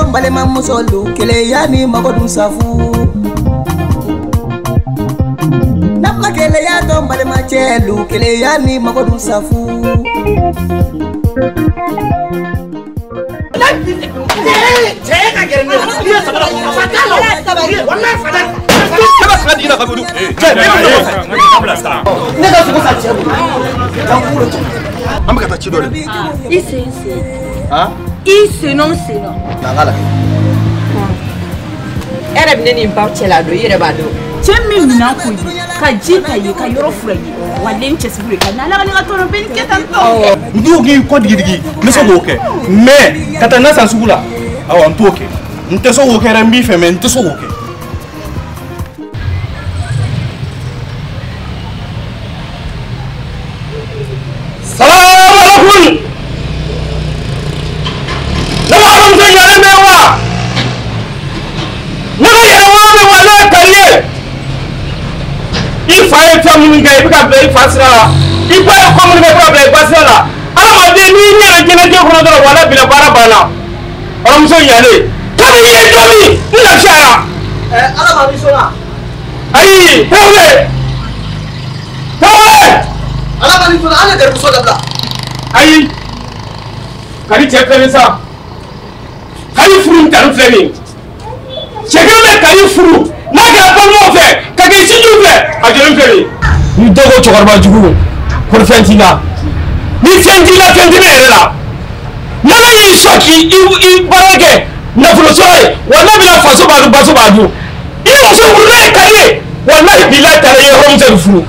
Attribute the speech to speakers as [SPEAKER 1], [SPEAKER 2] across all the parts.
[SPEAKER 1] Balimamusolu keleya ni mago dun safu n'a keleya dɔn balimacɛlu keleya ni mago dun safu.
[SPEAKER 2] Ne ka sogo san cɛ bolo. An bɛ ka taa ci dɔ de.
[SPEAKER 3] I sen sen. I sen nɔ sen nɔ.
[SPEAKER 2] Na n k'a lajɛ.
[SPEAKER 3] E yɛrɛ bɛ ne ni n ba cɛla dɔn, i yɛrɛ b'a dɔn. Cɛ min minɛn ko ye, ka ji ta ye, ka yɔrɔ fura ye, wa den cɛsiri ka na Ala ka ne ka tɔnɔ bɛ nin kɛ tan tɔ.
[SPEAKER 4] N t'o k'i kɔ digidigi, n bɛ se k'o kɛ mais ka taa na san sugu la, awɔ n t'o kɛ. N tɛ se k'o kɛ dɛ, n b'i fɛ mais n tɛ se k'o kɛ. Salaamaaleykum. Ne b'a dɔn muso ɲalen bɛ wa? Ne ka yɛrɛwolo bɛ wa ne ye kari ye. I fa ye fɛn minnu kɛ i bɛ ka bila i fa sira la. I ba ye ko minnu kɛ i bɛ ka bila i ba sira la. Adamaden n'i ɲɛna diɲɛlatigɛ kɔnɔ dɔrɔn wala bila baara banna. Hɔrɔnmuso ɲalen. Kabini i ye dɔ min n lafiyara.
[SPEAKER 2] Ala ma nisɔn.
[SPEAKER 4] Ayi Tarawele. Tarawele.
[SPEAKER 2] Ala ma nisɔn an ka garibuso dabila.
[SPEAKER 4] Ayi. Kari cɛ filɛ nin sa. Kari furu in tanu filɛ nin. Cɛ kelen bɛ Kari furu n'a kɛra balimaw fɛ ka kɛ sinjiw fɛ a jɔlen filɛ nin. Ni dɔw ko cɛkɔrɔba jugu kɔri fɛn t'i la. Ni fɛn t'i la fɛn t'i ne yɛrɛ la. N'Ala y'i sɔn k'i i baara kɛ nafolo sɔrɔ ye walahi bɛna faso b'a dun baso b'a dun. I ye muso furu n'o ye Kari ye walahi bilahi taala i ye hɔrɔnmuso de furu.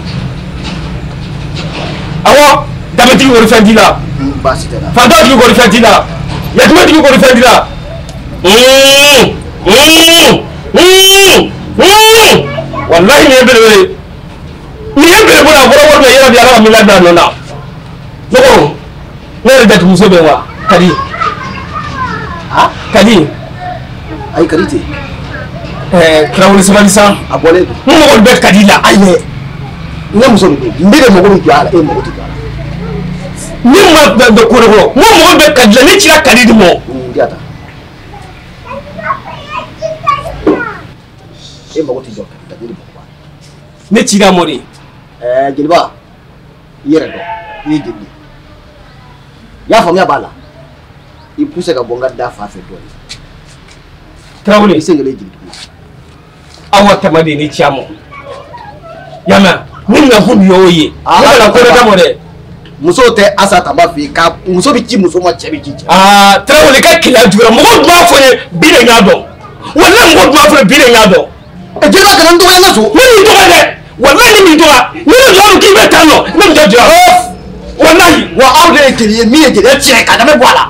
[SPEAKER 4] Awɔ danbetigi kɔri fɛn t'i la.
[SPEAKER 2] Baasi tɛ la.
[SPEAKER 4] Fantantigi kɔri fɛn t'i la. Yatimɛtigi kɔri fɛn t'i la. Walahi nin ye belebele ye. Nin ye belebele a bɔra wari min na yarabi Ala ka miliyari d'a nɔ na. Ne ko ne yɛrɛ jatigimuso bɛ wa Kadi. Kadi.
[SPEAKER 2] Ayi Kadi tɛ.
[SPEAKER 4] Tarawele sabali sa.
[SPEAKER 2] A bɔlen don.
[SPEAKER 4] N mago bɛ Kadi la.
[SPEAKER 2] Ayi dɛ. Ne muso de don. N bɛ de mago bɛ jɔ a la e mago tɛ jɔ a la.
[SPEAKER 4] Ne ma bɛ ko de kɔnɔ. N mago bɛ Kadi la ne cira Kadi de ma.
[SPEAKER 2] N diya ta. E mago tɛ jɔ Kadi la ne de mago b'a la.
[SPEAKER 4] Ne cira mɔ de.
[SPEAKER 2] Jeliba i yɛrɛ dɔn i ye jeli ye. I y'a faamuya b'a la. I pousse ka bɔ n ka da fan fɛ dɔɔnin.
[SPEAKER 4] Tarawele.
[SPEAKER 2] I sen kelen jeli tugun.
[SPEAKER 4] Awa tama de ye ne ci a ma. Y'a mɛn ne nakun de y'o ye. Ne bɛna ko dɔ d'a ma dɛ.
[SPEAKER 2] Muso tɛ Asa Tamba fɛ yen ka muso bɛ ci muso ma cɛ bɛ ci cɛ.
[SPEAKER 4] Aa Tarawele ka keleya juguyara mɔgɔw tun b'a fɔ n ye bi de n y'a dɔn. Walahi mɔgɔw tun b'a fɔ n ye bi de n y'a dɔn.
[SPEAKER 2] Jeliba kana n dɔgɔya n ka so.
[SPEAKER 4] Ne m'i dɔgɔya dɛ. Walahi ne m'i dɔgɔya. Ni ne jɔ k'i bɛ taa nɔ ne bɛ taa jɔ. Walahi.
[SPEAKER 2] Wa aw de ye jeli ye min ye jeliya tiɲɛ ka danbe bɔ a la.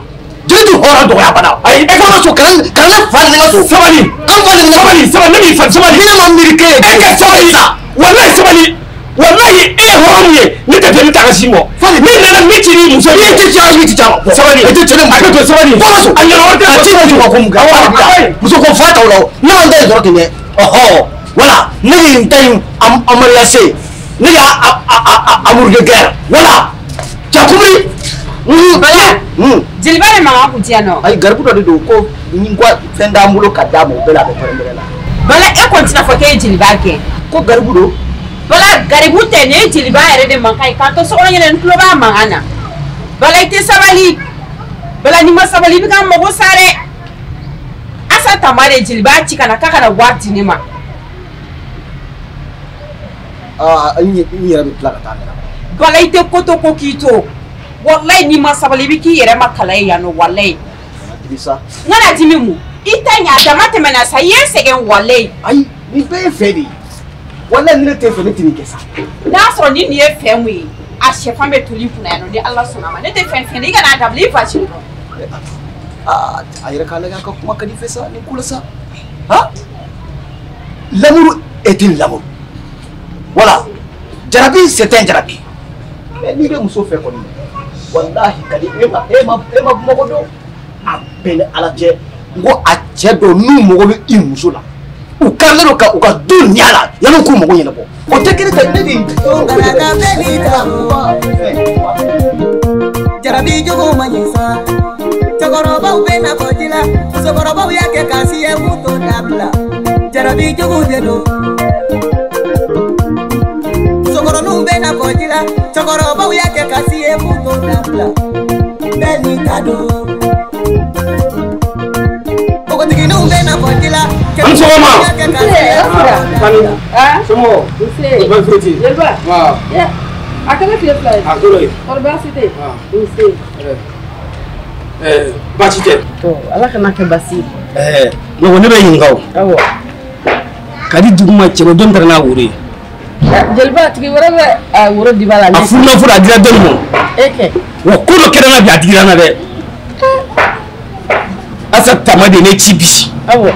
[SPEAKER 2] Jeli tɛ hɔrɔn dɔgɔya bada.
[SPEAKER 4] Ayi
[SPEAKER 2] e ka so kana ne fa nɛni n ka so.
[SPEAKER 4] Sabali.
[SPEAKER 2] An fa nɛni n ka so.
[SPEAKER 4] Sabali sabali ne m'i fa sabali.
[SPEAKER 2] Ni ne ma miiri k'e ye.
[SPEAKER 4] E ka sabali sa. Walahi sabali. Walahi e ye hɔrɔn ye ne tɛ fɛ ne ta ka s'i ma. Ne nana ne ci ni muso ye.
[SPEAKER 2] E tɛ ci a ci a ma.
[SPEAKER 4] Sabali.
[SPEAKER 2] E tɛ cɛ ne
[SPEAKER 4] ma. A to sabali.
[SPEAKER 2] Bɔ ka so.
[SPEAKER 4] A ɲɛna wɛrɛ tɛ.
[SPEAKER 2] A ci ma jɔ ka ko mun kɛ.
[SPEAKER 4] Awɔ.
[SPEAKER 2] Muso ko fa t'aw la o. Ne ma n ta in sɔrɔ ten dɛ. Ɔhɔ. Voilà ne de ye n ta in amariya ne de y'a amour de guerre. Voilà. Jakubiri.
[SPEAKER 3] Bala. Jeliba de mankan kun ti yan nɔ.
[SPEAKER 2] Ayi garibu dɔ de don ko n ko fɛn t'an bolo ka d'a ma o bɛɛ la a bɛ pɛrɛn-pɛrɛn la.
[SPEAKER 3] Bala e kɔni tɛna fɔ k'e ye jeliba gɛn.
[SPEAKER 2] Ko garibu don.
[SPEAKER 3] Bala garibu tɛ nin ye jeliba yɛrɛ de mankan ye k'an to so kɔnɔ ɲɛnɛ n tulo b'a mankan na. Bala i tɛ sabali. Bala n'i ma sabali i bɛ ka n mago sa dɛ. Asa Tamba de ye jeliba ci ka na k'a ka na wari di ne ma.
[SPEAKER 2] Aa n yɛrɛ bɛ tila ka taa ne la.
[SPEAKER 3] Bala i tɛ ko to ko k'i to. Walayi n'i ma sabali i bɛ k'i yɛrɛ ma kala ye yan nɔ walayi.
[SPEAKER 2] Dimi sa.
[SPEAKER 3] N kana dimi mun? I ta ɲɛ a dama tɛmɛna sa i ye n sɛgɛn walayi.
[SPEAKER 2] Ayi nin bɛɛ ye fɛ de ye. Walayi ni ne tɛ fɛ ne tɛ nin kɛ sa.
[SPEAKER 3] N'a sɔrɔ ni nin ye fɛn mun ye a sɛfan bɛ toli i kunna yan nɔ ni Ala sɔnna a ma ne tɛ fɛn fɛn i kana a dabila i fa sini dɔrɔn.
[SPEAKER 2] Aa a yɛrɛ k'a lajɛ a ka kuma ka di fɛ sa nin ko la sa. Han l'amour est un l'amour. Voilà jarabi c'est un jarabi. Mais n'i bɛ muso fɛ kɔni walahi Kadi e ma Bamakɔ dɔn a bɛɛ ni Ala cɛ n ko a cɛ dɔw n'u mago bɛ i muso la U karilen don ka u ka du ɲɛ la yanni k'u mago ɲɛnabɔ. O tɛ kelen tɛ ne de.
[SPEAKER 1] Jarabi jugu ma ɲi sa. Cɛkɔrɔbaw bɛ na bɔ ji la, musokɔrɔbaw y'a kɛ k'a siyɛ k'u t'o dabila. Jarabi jugu de don. Musokɔrɔninw bɛ na bɔ ji la, cɛkɔrɔbaw y'a kɛ k'a siyɛ k'u t'o dabila. Bɛɛ n'i ta don. Npogotigininw bɛ na bɔ ji la, cɛkɔrɔbaw y'a kɛ k'a siyɛ k'u t'o dabila.
[SPEAKER 4] Somɔgɔw?
[SPEAKER 3] Nse.
[SPEAKER 4] Baasi foyi tɛ yen.
[SPEAKER 3] Jeliba.
[SPEAKER 4] Wa.
[SPEAKER 3] A kɛra tile fila ye.
[SPEAKER 4] A tora yen.
[SPEAKER 3] Kɔri baasi tɛ yen? Nse.
[SPEAKER 4] Baasi tɛ.
[SPEAKER 3] Ala kana kɛ baasi ye.
[SPEAKER 4] Ne ko ne bɛ ɲininka o.
[SPEAKER 3] Awɔ.
[SPEAKER 4] Kadi dugu ma cɛba dɔ taara n'a woro ye.
[SPEAKER 3] Jeliba tigi wɛrɛ bɛ a woro diba la.
[SPEAKER 4] A furunafolo a dira dɔ ma.
[SPEAKER 3] E kɛ.
[SPEAKER 4] Wa ko dɔ kɛra n na bi a digira n na dɛ. Asa Tama de ne ci bi.
[SPEAKER 3] Awɔ.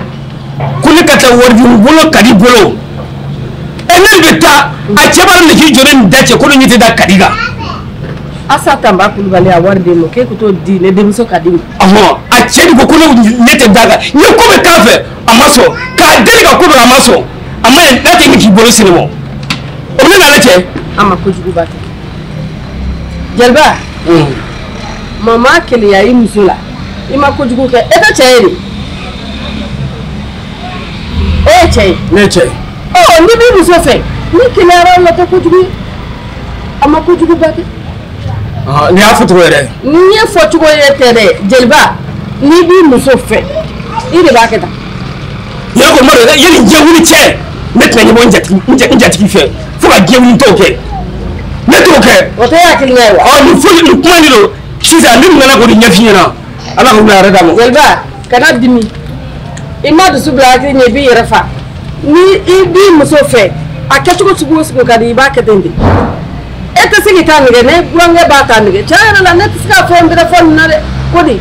[SPEAKER 4] Ko ne ka taa wari di n bolo Kadi bolo. Ne bɛ taa a cɛ b'a la k'i jɔ ne ni da cɛ ko ne ɲɛ tɛ da Kadi kan.
[SPEAKER 3] Asa Tamba Kulubali a wari d'e ma k'e ko t'o di ne denmuso Kadi ma.
[SPEAKER 4] Ɔhɔn, a cɛ de ko ko ne ɲɛ tɛ da kan. N ye ko bɛɛ k'a fɛ a ma sɔn, k'a deli ka ko bɛɛ a ma sɔn. A ma ɲi n'a tɛ k'i bolo sini ma. O bɛ ne n'ale cɛ.
[SPEAKER 3] A ma kojuguba kɛ. Jeliba. Mama keleya i muso la. I ma kojugu kɛ. E tɛ cɛ ye de. E ye cɛ ye.
[SPEAKER 4] Ne ye cɛ ye.
[SPEAKER 3] Ɔ n'i b'i muso fɛ ni keleyara la tɛ kojugu ye. A ma kojuguba kɛ.
[SPEAKER 4] Nin y'a fɔcogo yɛrɛ.
[SPEAKER 3] Nin ye fɔcogo ye tɛ dɛ jeliba, n'i b'i muso fɛ i de b'a kɛ tan.
[SPEAKER 4] Yɛrɛ ko ma dɔn yanni diɲɛ wuli cɛ ne tɛna ɲɛbɔ n jatigi fɛ fo ka diɲɛ wuli n t'o kɛ. Ne t'o kɛ.
[SPEAKER 3] O tɛ hakilina ye wa?
[SPEAKER 4] Ɔ nin foyi nin kuma in de don sisan ne nana k'o de ɲɛf'i ɲɛna Ala ka wula yɛrɛ d'a ma.
[SPEAKER 3] Jeliba kana dimi, i ma dusu bila hakili ɲɛ i b'i yɛrɛ fa. Ni i b'i muso fɛ a kɛcogo sugu o sugu ka di i b'a kɛ ten de. E tɛ se k'i ta nɛgɛ, ne burankɛ b'a ta nɛgɛ. Tiɲɛ yɛrɛ la ne tɛ se k'a fɔ n bɛrɛ fɔ nin na dɛ. Ko di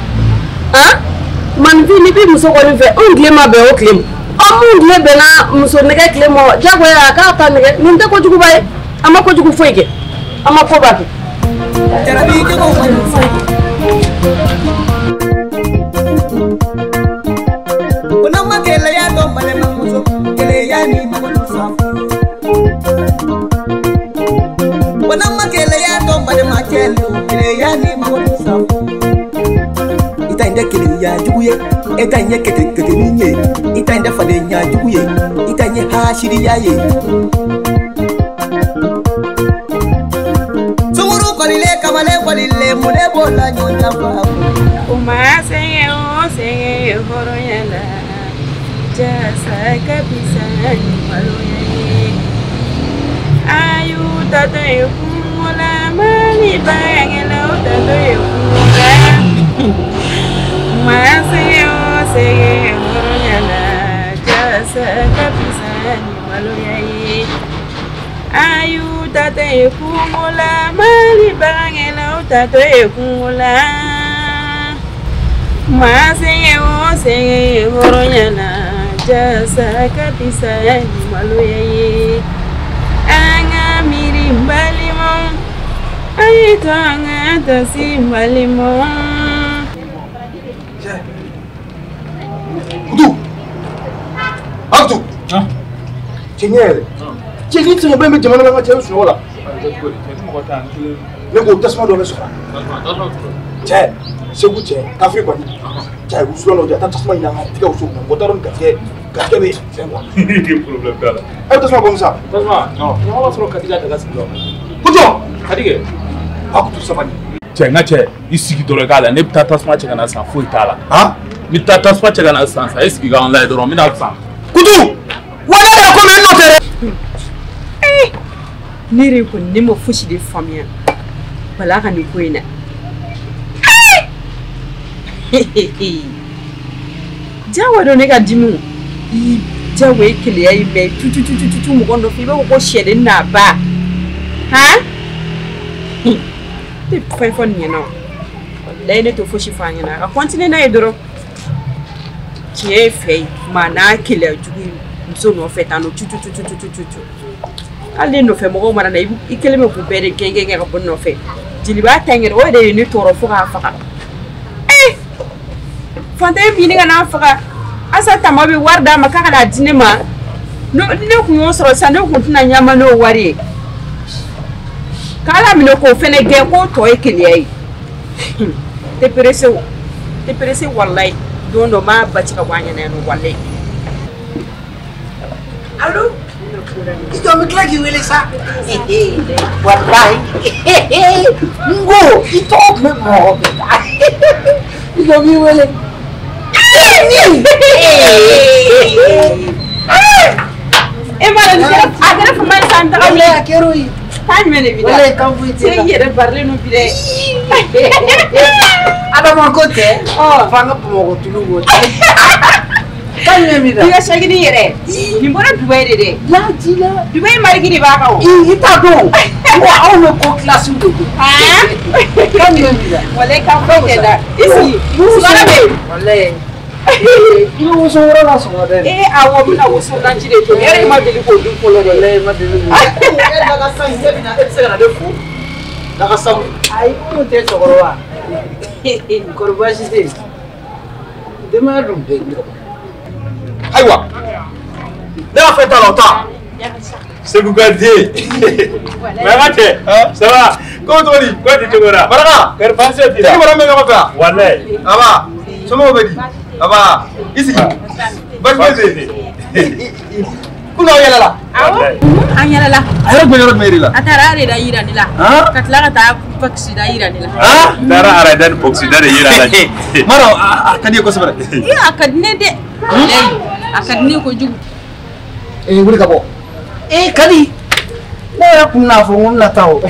[SPEAKER 3] han maninfin n'i b'i muso kɔni fɛ n tile ma bɛn o tile ma. Ɔ mun tile bɛnna muso nɛgɛ tile ma diyagoya a k'a ta nɛgɛ. Nin tɛ kojuguba ye, a ma kojugu foyi kɛ, a ma koba kɛ.
[SPEAKER 1] Jarabi jugu ma ɲi sa. Ko n'aw ma keleya dɔn balimamuso, keleya ni mago sa. Ko n'aw ma keleya dɔn balimacɛ, keleya ni mago sa. I ta in tɛ keleya jugu ye, e ta in ye keteketeni ye, i ta in tɛ fadenya jugu ye, i ta in ye hasiriya ye. Sunguru kɔlilen kamalen kɔlilen mun de b'o la ɲɔgɔn janfa?
[SPEAKER 3] O ma sɛgɛn o sɛgɛn hɔrɔnya la, jasa ka bisa ni maloya ye. A y'u tatɔ ye kungo la, Mali baarakɛlaw tatɔ ye kungo la. Ma sɛgɛn o sɛgɛn hɔrɔnya la, jasa ka bisa ni maloya ye. A y'u tatɔ ye kungo la, Mali baarakɛlaw tatɔ ye kungo la. Ma sɛgɛn o sɛgɛn hɔrɔnya la, jasa ka bisa ni maloya ye. An ka miiri n balimaw, a ye to an ka tasi n balimaw.
[SPEAKER 2] Kutu! Akutu! Cɛ ɲɛ yɛrɛ. Cɛ ni sɛgɛn bɛɛ bɛ jamana la n ka cɛ bɛ sunɔgɔ la. Ne ko tasuma dɔ bɛ sɔrɔ. Cɛ Segu cɛ kafiri kɔni. Cɛ wusulan dɔ di a taa tasuma ɲini an ka tigɛ wusu kunna mɔgɔ t'a dɔn garijɛgɛ bɛ fɛn quoi.
[SPEAKER 4] Problème t'a la.
[SPEAKER 2] A bɛ tasuma bɔ min sa?
[SPEAKER 4] Tasuma? Non. Ɲama b'a sɔrɔ Kadi ka daga sigi la.
[SPEAKER 2] Kutu!
[SPEAKER 4] Kadi kɛ.
[SPEAKER 2] Akutu sabali.
[SPEAKER 4] Cɛ n ka cɛ i sigi dɔrɔn i k'a la ne bɛ taa tasuma cɛ ka na san foyi t'a la.
[SPEAKER 2] Han?
[SPEAKER 4] N bɛ taa tasuma cɛ ka na san sa e sigi k'an lajɛ dɔrɔn n bɛna san.
[SPEAKER 2] Kutu! Wa ne yɛrɛ komi n nɔ tɛ dɛ.
[SPEAKER 3] Ne yɛrɛ kɔni ne ma fosi de faamuya Bala ka nin ko in na. Jago don ne ka dimi i jago ye keleya ye mɛ tututututu mɔgɔ nɔfɛ i b'a fɔ ko sɛden n'a ba han ne tɛ fɛn fɔ nin ɲɛna o walayi ne tɛ fosi fɔ a ɲɛna a ka continuer n'a ye dɔrɔn. Tiɲɛ ye fɛ ye maa n'a keleya jugu ye muso nɔfɛ tan nɔ tutututututu hali ne nɔfɛ mɔgɔw mana na i kɛlen bɛ k'u bɛɛ de gɛn gɛn ka bɔ n nɔfɛ. Jeliba ta in yɛrɛ o de ye ne tɔɔrɔ fo k'a faga. Fantan ɲini ka n'a faga. Asa Tama bɛ wari d'a ma k'a ka n'a di ne ma. Ne kun y'o sɔrɔ sisan ne kun tɛna ɲama n'o wari ye. K'ala minɛ k'o fɛnɛ gɛn k'o tɔ ye keleya ye. Tɛ pressé o. Tɛ pressé walayi. Don dɔ n b'a ba ci ka bɔ a ɲɛna yan nɔ walayi.
[SPEAKER 5] Allo? I jɔ n bɛ tila k'i wele sa. Walayi. N ko i tɔgɔ tun bɛ Bamakɔ bɛɛ ta. I jɔ n b'i wele.
[SPEAKER 3] E ma dɔn a kɛra fama ye san taga
[SPEAKER 5] walayi a kɛra o ye.
[SPEAKER 3] Kan jumɛn de b'i la?
[SPEAKER 5] Walayi kan foyi tɛ n la.
[SPEAKER 3] I yɛrɛ barilen don bi dɛ.
[SPEAKER 5] Adama ko tɛ. F'an ka Bamakɔ tulu bɔ. Kan jumɛn b'i la?
[SPEAKER 3] I ka sagini yɛrɛ. Nin bɔra Dubayi de dɛ.
[SPEAKER 5] Laji la.
[SPEAKER 3] Dubayi mariki de b'a kan o.
[SPEAKER 5] I t'a dɔn. Ko anw bɛ ko kilasiw de don. Kan jumɛn b'i la?
[SPEAKER 3] Walayi kan foyi tɛ n la. I sigi. Sukaro bɛ yen.
[SPEAKER 5] Walayi. I bɛ woso yɔrɔ la sɔgɔmada in na.
[SPEAKER 3] Ee awɔ n bɛna woso ganji de tobi. Yɔrɔ i ma deli k'o dun fɔlɔ dɛ.
[SPEAKER 5] Walayi n ma deli k'o dun.
[SPEAKER 2] E daga san in ne bɛna e bɛ se ka na ne fo. Daga san.
[SPEAKER 5] Ayi minnu tɛ cɛkɔrɔba. Kɔri baasi tɛ yen. Denbaya dun bɛɛ ɲɔgɔn.
[SPEAKER 2] Ayiwa. Ne ka fɛn t'a la o ta.
[SPEAKER 4] Segu ka den. Mama cɛ. Ça va?
[SPEAKER 2] Ko cogo di?
[SPEAKER 4] Ko di cogo la?
[SPEAKER 2] Baraka.
[SPEAKER 4] Kɔri baasi t'i la?
[SPEAKER 2] E ni mɔgɔ min bɛ ɲɔgɔn fɛ wa?
[SPEAKER 4] Walayi.
[SPEAKER 2] Aba. Somɔgɔw bɛ di? Aba. I sigi. Baasi foyi tɛ yen. Kunun aw yɛlɛla.
[SPEAKER 3] Awɔ. An yɛlɛla.
[SPEAKER 2] A yɛrɛ tun bɛ yɔrɔ jumɛn de la?
[SPEAKER 3] A taara areda yira ne la. Ka tila ka taa bakisida yira ne la.
[SPEAKER 4] Taara areda ni bɔkisida de yira la.
[SPEAKER 2] Maro a ka di ye kosɛbɛ.
[SPEAKER 3] Ee a ka di ne dɛ. Walayi a ka di ne kojugu.
[SPEAKER 2] Ee wuli ka bɔ.
[SPEAKER 5] Ee Kadi. Ne yɛrɛ kun bɛna fɔ ko n bɛna taa o.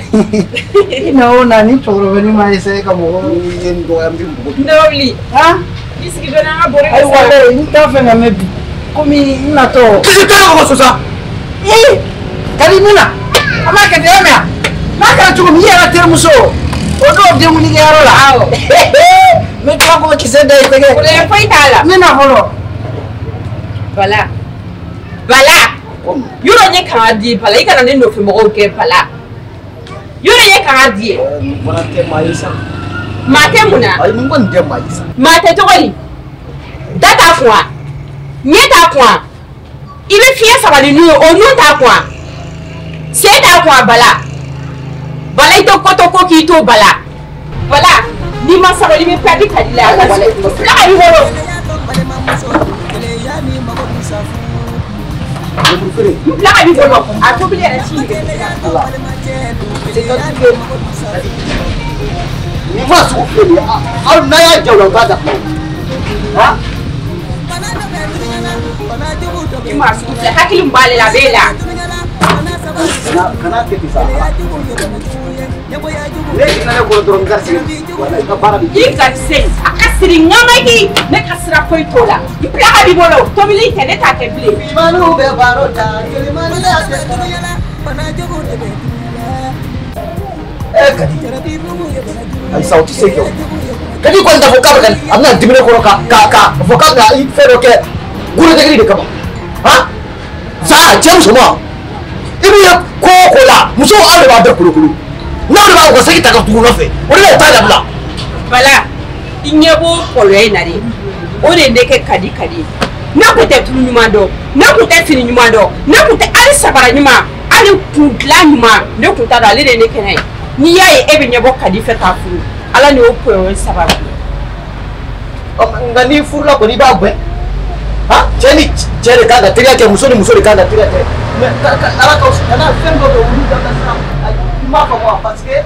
[SPEAKER 5] I na o na ni cɛkɔrɔba ni ma essayer ka mɔgɔ.
[SPEAKER 2] N'i ye n dɔgɔya n bɛ mɔgɔ.
[SPEAKER 3] Ne wuli. I sigi dɔɔnin an ka baro kɛ
[SPEAKER 5] Ayi
[SPEAKER 3] sa.
[SPEAKER 5] walayi n t'a fɛ ka mɛn bi. Komi n natɔ.
[SPEAKER 2] Kisi tɛ mɔgɔ sɔsɔ.
[SPEAKER 5] Ee Kadi mun na? An b'a kɛ ten i y'a mɛn wa? N'a kɛra cogo min i yɛrɛ terimuso o don denkundikɛyɔrɔ la.
[SPEAKER 3] Awɔ.
[SPEAKER 5] N bɛ tila k'o kisɛ da i tɛgɛ.
[SPEAKER 3] Problème foyi t'a la.
[SPEAKER 5] N bɛ na fɔlɔ.
[SPEAKER 3] Bala. Bala. Yɔrɔ n ye kanga di ye Bala i kana ne nɔfɛ mɔgɔw gɛn Bala. Yɔrɔ n ye kanga di ye.
[SPEAKER 2] Nin fana tɛ maa ye sa.
[SPEAKER 3] Maa tɛ mun na?
[SPEAKER 2] Ayi nin kɔni tɛ maa ye sa.
[SPEAKER 3] Maa tɛ cogo di? Da t'a kun wa? Ɲɛ t'a kun wa? I bɛ fiɲɛ sama ni nun ye o nun t'a kun wa? Sen t'a kun wa Bala? Bala i tɛ kɔtɔ ko k'i to Bala. Bala n'i ma sabali i bɛ perdu ka di la. Fila ka b'i bolo. N bila ka b'i bolo. A tobili yɛrɛ ci.
[SPEAKER 2] Nin ma sugu filɛ nin ye aw n'a y'a ja o la o t'a dabila o.
[SPEAKER 3] I maa sugu filɛ hakili min b'ale la a b'e la.
[SPEAKER 2] Kana kɛ ten sa. Ne jiginna ne kɔrɔ dɔrɔn n garisɛgɛ walayi i ka baara bɛ
[SPEAKER 3] I garisɛgɛ a ka siri ŋamaki ne ka sira foyi t'o la. I bila ka b'i bolo tobili tɛ ne t'a kɛ bilen.
[SPEAKER 1] Fimanuw bɛ baro ta kelimaniya tɛ.
[SPEAKER 2] Ee Kadi. Ayi sa o tɛ se kɛ o. Kadi kɔni t'a fɔ k'a bɛ ka a bɛna dimi ne kɔrɔ ka fɔ k'a bɛna i fɛn dɔ kɛ golo de kama. Han? Sa cɛ musoman i b'u ye ko o ko la musow aw de b'a bɛɛ kolokolo. N'aw de b'a u ka segi ta ka tugu u nɔfɛ o de la u t'a dabila.
[SPEAKER 3] Bala i ɲɛ b'o kɔlɔn in na dɛ o de ye ne kɛ Kadi Kadi ye. Ne kun tɛ tulu ɲuman dɔn ne kun tɛ fini ɲuman dɔn ne kun tɛ hali sabara ɲuman hali kun dilan ɲuman ne kun t'a dɔn ale de ye ne kɛ n'a ye. N'i y'a ye e bɛ ɲɛbɔ Kadi fɛ k'a furu ala ni o kɔlɔn sababu.
[SPEAKER 2] Nka n'i furula kɔni i b'a gɛn. Han cɛ ni cɛ de kan ka teriya kɛ muso ni muso de kan ka teriya kɛ mais ala ka kana fɛn dɔ bɛ olu da ka siran i m'a faamu wa parce que.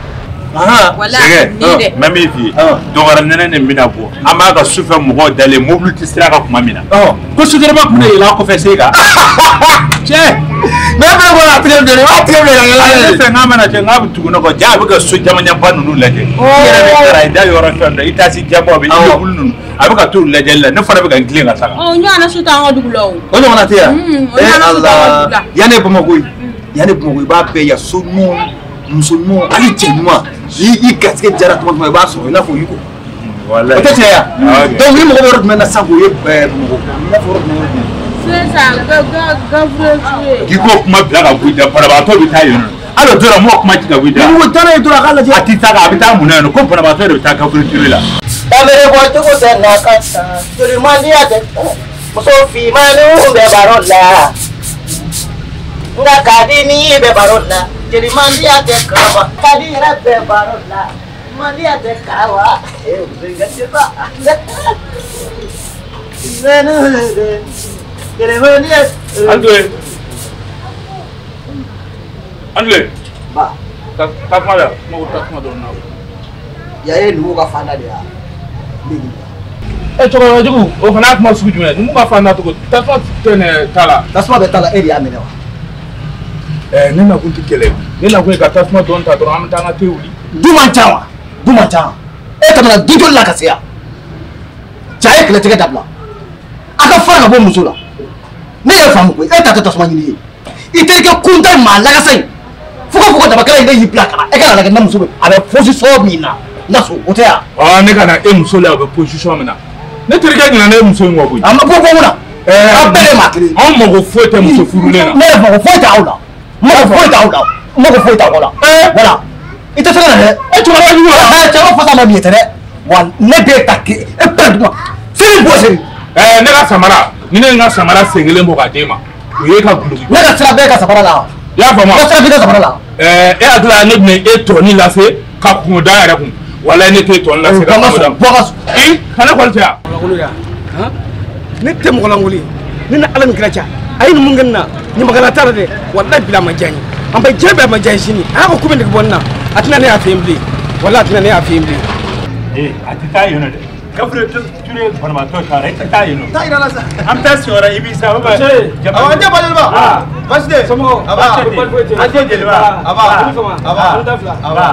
[SPEAKER 4] Sɛgɛ n bɛ min f'i ye dɔgɔyara nɛnɛ nin bɛna bɔ an b'a ka sufɛ mɔgɔw dalen mobili tɛ sira kan tuma min na ko sotarama tun bɛna yɛlɛ a kɔfɛ se kan cɛ.
[SPEAKER 2] Mais e fana bɔra a tigɛ minɛ i b'a tigɛ minɛ ka yɛlɛ a
[SPEAKER 4] Ne
[SPEAKER 2] ye.
[SPEAKER 4] fɛ n'a mana cɛ n'a bɛ tugu ne kɔ ja a bɛ ka so jamanjanba ninnu lajɛ i yɛrɛ bɛ taara i da yɔrɔ fɛn dɔ i taasi jabaw bɛ i bɛ wuli ninnu a bɛ ka t'u lajɛli la ne fana bɛ ka n tilen ka taga.
[SPEAKER 3] Ɔ ɲɔgɔnna so t'an ka dugu la o.
[SPEAKER 2] O ɲɔgɔnna tɛ yan.
[SPEAKER 3] O ɲɔgɔnna so t'an ka dugu la.
[SPEAKER 2] Yan ne Bamakɔ ye yan ne Bamakɔ i b'a bɛɛ yan so ɲuman muso ɲuman hali cɛ ɲuman ni i garisɛgɛ jara tuma tuma i b'a sɔrɔ i n'a fɔ Yugo.
[SPEAKER 4] Walayi.
[SPEAKER 2] O tɛ tiɲɛ ye donc ni mɔgɔ bɛ yɔrɔ jumɛn na sisan k'o ye Bamakɔ i n'a fɔ yɔrɔ jumɛn yɔrɔ jumɛn.
[SPEAKER 3] Sisan Gabriel Touré.
[SPEAKER 4] K'i k'o kuma bila ka bɔ i da banabaatɔ bɛ taa yen nɔ hali o don la m'o kuma ci ka bɔ i da.
[SPEAKER 2] Ni ko taa n'a ye dɔrɔn a k'a lajɛ.
[SPEAKER 4] A tɛ taa a bɛ taa mun na yen nɔ ko banabaatɔ de bɛ taa Gabriel Touré la.
[SPEAKER 1] Kamere bɔ cogo tɛ n'a ka ca jolimandiya tɛ muso fimaninw bɛ baro la. Nka kadi ni bɛ baro la jeli mandiya tɛ karawa kadi yɛrɛ bɛ baro la mandiya tɛ karawa ee
[SPEAKER 4] André André
[SPEAKER 2] ba
[SPEAKER 4] ta kuma la kuma ko tasuma dɔrɔn na
[SPEAKER 2] ya ye numu ka fanda de ya ne ɲininka.
[SPEAKER 4] E cɛkɔrɔba jugu o fana y'a kuma sugu jumɛn ye numu ka fanda cogo tasuma tɛ ne ta la.
[SPEAKER 2] Tasuma bɛ ta la e de y'a minɛ wa.
[SPEAKER 4] Ne nakun tɛ kɛlɛ ne nakun ye ka tasuma dɔɔni ta dɔrɔn an bɛ taa an ka te wuli.
[SPEAKER 2] Du man ca wa du man ca e tɛmɛna du joli la ka se yan cɛ ye kɛlɛtigɛ dabila a ka fara ka bɔ muso la ne yɛrɛ faamu koyi e ta tɛ tasuma ɲini ye i terikɛ kuntan maa lagasa in fo ka fɔ ko dabakɛla in ne y'i bila ka na e ka na lajɛ ne muso bɛ a bɛ position min na n ka so o tɛ yan.
[SPEAKER 4] Ɔ ne ka na e muso la o bɛ position min na ne terikɛ ɲinɛ ne muso in kɔ koyi.
[SPEAKER 2] A ma bɔ bɔ mun na. Aw bɛɛ de maa kelen.
[SPEAKER 4] Anw mago foyi tɛ muso furulen na.
[SPEAKER 2] Ne yɛrɛ mago foyi tɛ aw la. Mago foyi t'aw la mago foyi t'aw la. Voilà i tɛ se ka na dɛ.
[SPEAKER 4] E cɛkɔrɔba jugu la.
[SPEAKER 2] Cɛ b'a fɔ sa ma bi tɛ dɛ. Wa ne b'e ta k'e e bɛɛ duguma sini bɔ sini.
[SPEAKER 4] Ne ka samara ni ne ye n ka samara sen kelen bɔ k'a d'e ma o y'e ka guloki.
[SPEAKER 2] Ne ka sira b'e ka samara la.
[SPEAKER 4] I y'a faamu wa?
[SPEAKER 2] Ne ka sira b'i ka samara la.
[SPEAKER 4] E hakili la ne bɛna e tɔni lase ka kungo da yɛrɛ kun walayi ne t'e tɔni lase ka kungo da.
[SPEAKER 2] Bɔ ka so.
[SPEAKER 4] I ka ne kɔni tɛ yan.
[SPEAKER 6] Ne tɛ mɔgɔ lankolon ye ne ni Ala ni kira cɛ a ye nin mun kɛ ne na ɲamakala t'a la dɛ walayi bila a ma diya n ye an bɛ diɲɛ bɛɛ ma diya n ye sini a y'a ko ko bɛ nege bɔ ne na a tɛna ne y'a fɛ yen bilen walayi a tɛna ne y'a fɛ yen bilen.
[SPEAKER 7] Ee a tɛ taa yen nɔ dɛ Gabriel Ture banabaatɔ taara i tɛ taa yen nɔ.
[SPEAKER 2] Taa yira la sa.
[SPEAKER 7] An bɛ taa sigi yɔrɔ i b'i sa.
[SPEAKER 6] Awɔ n tɛ ba jeliba. Baasi tɛ. Somɔgɔw.
[SPEAKER 7] Aba. An tɛ jeliba.
[SPEAKER 6] Aba.
[SPEAKER 7] Aba.
[SPEAKER 6] Aba.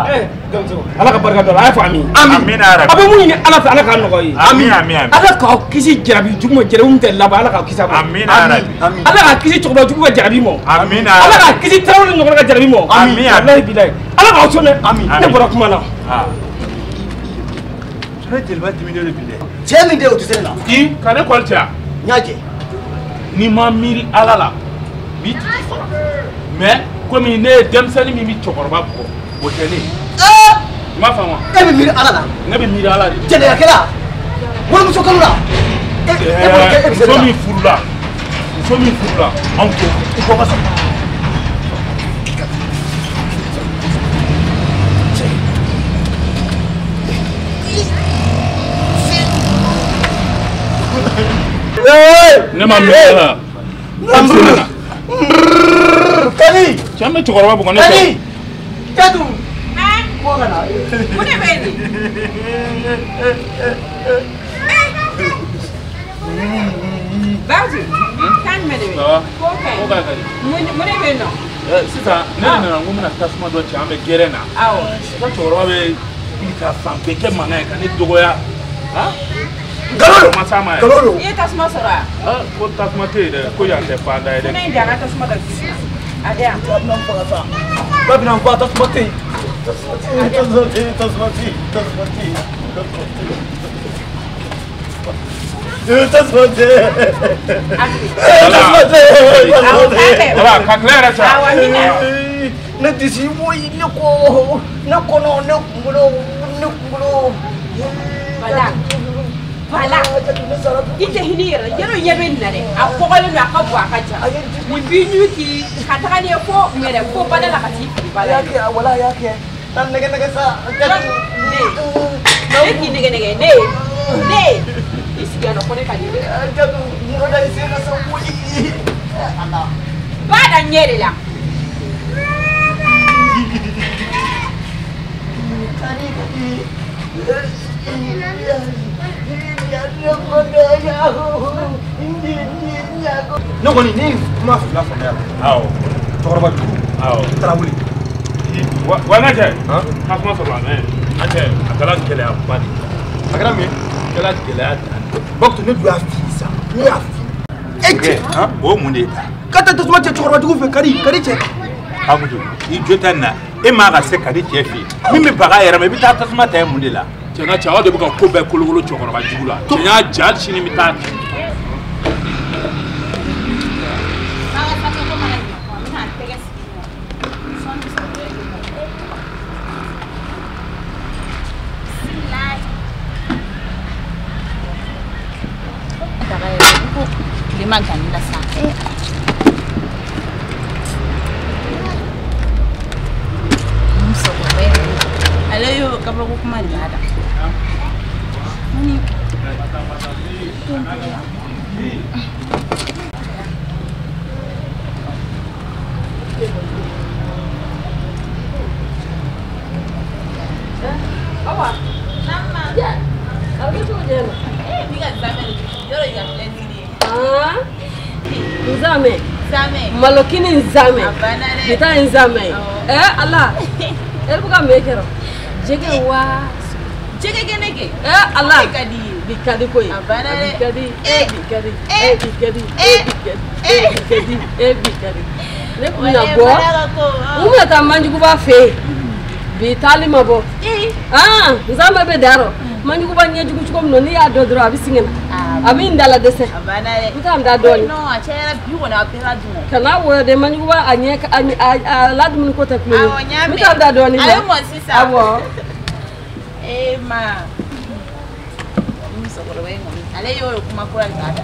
[SPEAKER 6] Ala ka barika don a la a y'a fɔ ami.
[SPEAKER 7] Amina yarabi.
[SPEAKER 6] A bɛ mun ɲini Ala fɛ Ala k'a nɔgɔya ye.
[SPEAKER 7] Ami ami ami.
[SPEAKER 6] Ala k'aw kisi jarabi jugu ma jarabi min tɛ laban Ala k'aw kisi a ma.
[SPEAKER 7] Amina yarabi.
[SPEAKER 6] Ala k'a kisi cɛkɔrɔba jugu ka jarabi ma.
[SPEAKER 7] Amina.
[SPEAKER 6] Ala k'a kisi tarawele ɲɔgɔnna ka jarabi ma.
[SPEAKER 7] Ami ami.
[SPEAKER 6] Walayi bilayi. Ala k'aw sɔn dɛ.
[SPEAKER 7] Ami.
[SPEAKER 6] Ne bɔra kuma na.
[SPEAKER 7] Ne jeliba diminen de bi dɛ.
[SPEAKER 2] Cɛ min de o tɛ se ne la.
[SPEAKER 4] I ka ne kɔli cɛ yan.
[SPEAKER 2] N y'a jɛ.
[SPEAKER 4] N'i ma miiri Ala la b'i tigi faga mais komi ne ye denmisɛnnin min bɛ cɛkɔrɔba bugɔ o tɛ ne ye. I m'a faamu wa?
[SPEAKER 2] E bɛ miiri Ala la.
[SPEAKER 4] Ne bɛ miiri Ala de.
[SPEAKER 2] Jɛnɛyakɛla walimuso kalo la. E bolo kɛ e bɛ se ne la.
[SPEAKER 4] Muso min furula muso min furula anw t'o.
[SPEAKER 2] I bɔ ka sɔrɔ.
[SPEAKER 4] Ne ma miiri Ala la.
[SPEAKER 2] Kadi.
[SPEAKER 4] Cɛ bɛ cɛkɔrɔba bugɔ ne fɛ.
[SPEAKER 2] Kadi. Kadu. Bɔ ka na.
[SPEAKER 3] Mun de bɛ yen nin? Baji, kan jumɛn de bɛ yen? Ko ka ɲi.
[SPEAKER 4] Ko ka ɲi.
[SPEAKER 3] Mun de bɛ yen nɔ?
[SPEAKER 4] Sisan ne de nana n ko n bɛna tasuma dɔ ci an bɛ gɛrɛn na.
[SPEAKER 3] Awɔ.
[SPEAKER 4] Ka cɛkɔrɔba bɛ wuli ka fan bɛɛ kɛ mankan ye ka ne dɔgɔya.
[SPEAKER 2] Nkalon don.
[SPEAKER 4] Ma s'a ma yɛrɛ.
[SPEAKER 2] Nkalon don.
[SPEAKER 3] I ye tasuma sɔrɔ wa?
[SPEAKER 4] Ko tasuma tɛ yen dɛ ko yan tɛ fanda ye dɛ.
[SPEAKER 3] Ko ne ye dan ka tasuma dɔ ci. A di yan.
[SPEAKER 2] Ba bɛna n faga sa. Ba bɛna n faga tasuma tɛ yen. Tasuma tɛ yen tasuma tɛ yen tasuma tɛ yen tasuma tɛ yen tasuma tɛ yen. Tasuma tɛ yen. Tasuma tɛ yen.
[SPEAKER 4] Daba ka tile yɛrɛ sa.
[SPEAKER 3] Awɔ n bɛ na.
[SPEAKER 2] Ne disi woyi ne kɔ ne kɔnɔ ne kunkolo ne kunkolo.
[SPEAKER 3] Voilà. Voilà. I tɛ hinɛ i yɛrɛ la yɔrɔ ɲɛ bɛ nin na dɛ a kɔgɔlen don a ka bon a ka jan nin b'i ɲu k'i ka taga n'i ye fo yɛrɛ fo bada la ka t'i fili ba la.
[SPEAKER 2] A y'a kɛ wala a y'a kɛ taa nɛgɛ nɛgɛ sa.
[SPEAKER 3] Ne k'i nɛgɛ nɛgɛ ne ne i sigi yan nɔ ko ne ka di dɛ.
[SPEAKER 2] Jatu mɔgɔ da i sen ka sa woyi. Ala.
[SPEAKER 3] Ba da ɲɛ de la.
[SPEAKER 2] Kadi kadi.
[SPEAKER 6] Ne kɔni ne ye kuma fila faamuya la.
[SPEAKER 4] Awɔ.
[SPEAKER 6] Cɛkɔrɔba jugu.
[SPEAKER 4] Awɔ.
[SPEAKER 6] Tarawele.
[SPEAKER 4] Wa n ka cɛ. Tasuma sɔrɔla mɛ n cɛ a kɛra gɛlɛyaba de ye.
[SPEAKER 6] A kɛra mun ye?
[SPEAKER 4] A kɛra gɛlɛya dan de ye.
[SPEAKER 6] Bakutu ne dun y'a f'i ye sa ne y'a f'i ye. E cɛ.
[SPEAKER 7] O mun de ye ta?
[SPEAKER 6] Ka taa tasuma cɛ cɛkɔrɔba jugu fɛ Kadi Kadi cɛ.
[SPEAKER 7] Abudu i jo tɛ nin na e man ka se Kadi cɛ fɛ yen min bɛ baga a yɛrɛ ma i bɛ taa tasuma ta yen mun de la?
[SPEAKER 4] Cɛ n ka cɛ aw de bɛ ka ko bɛɛ kolokolo cɛkɔrɔba jugu la cɛ y'a ja hali sini n bɛ taa.
[SPEAKER 8] Tile ma gan ne la sa.
[SPEAKER 3] Kabako kuma de b'a da. Ni
[SPEAKER 8] Awa.
[SPEAKER 3] Nama.
[SPEAKER 8] Ya. A bɛ cogo di?
[SPEAKER 3] Eh, bi ka zamɛ yɔrɔ i ka filɛ nin ye.
[SPEAKER 8] Ah. Nzamɛ.
[SPEAKER 3] Zamɛ.
[SPEAKER 8] Malokini nzamɛ.
[SPEAKER 3] A banna dɛ.
[SPEAKER 8] Bi ta nzamɛ. Eh Ala. E bɛ ka mun kɛ? Jɛgɛ wa.
[SPEAKER 3] Jɛgɛ kɛnɛ kɛ.
[SPEAKER 8] Eh Ala.
[SPEAKER 3] Bi ka di.
[SPEAKER 8] Bi ka di koyi.
[SPEAKER 3] A banna dɛ.
[SPEAKER 8] Bi ka di. Eh bi ka di. Eh bi ka di. Eh bi ka di. Eh bi ka di. Eh bi ka di. Ne kun bɛna bɔ. N bɛna taa Manjuguba fɛ yen. Bi taali ma bɔ. Ah, nzamɛ bɛ da rɔ. Manjuguba ɲɛjugu cogo min na n'i y'a dɔn dɔrɔn a bɛ singɛ na. A bɛ n dala dɛsɛ.
[SPEAKER 3] A banna dɛ.
[SPEAKER 8] N bɛ taa n da dɔɔnin.
[SPEAKER 3] Non, a cayara bi kɔni a bɛɛ ka dun.
[SPEAKER 8] Kana wɔyɔ dɛ Manjuguba a ɲɛ a ladumuni ko tɛ kulo ye.
[SPEAKER 3] Awɔ n y'a mɛn.
[SPEAKER 8] N bɛ taa n da dɔɔnin.
[SPEAKER 3] A bɛ mɔn sisan.
[SPEAKER 8] Awɔ.
[SPEAKER 3] Eh ma. Musokɔrɔba in kɔni ale y'o kuma kura de k'a da.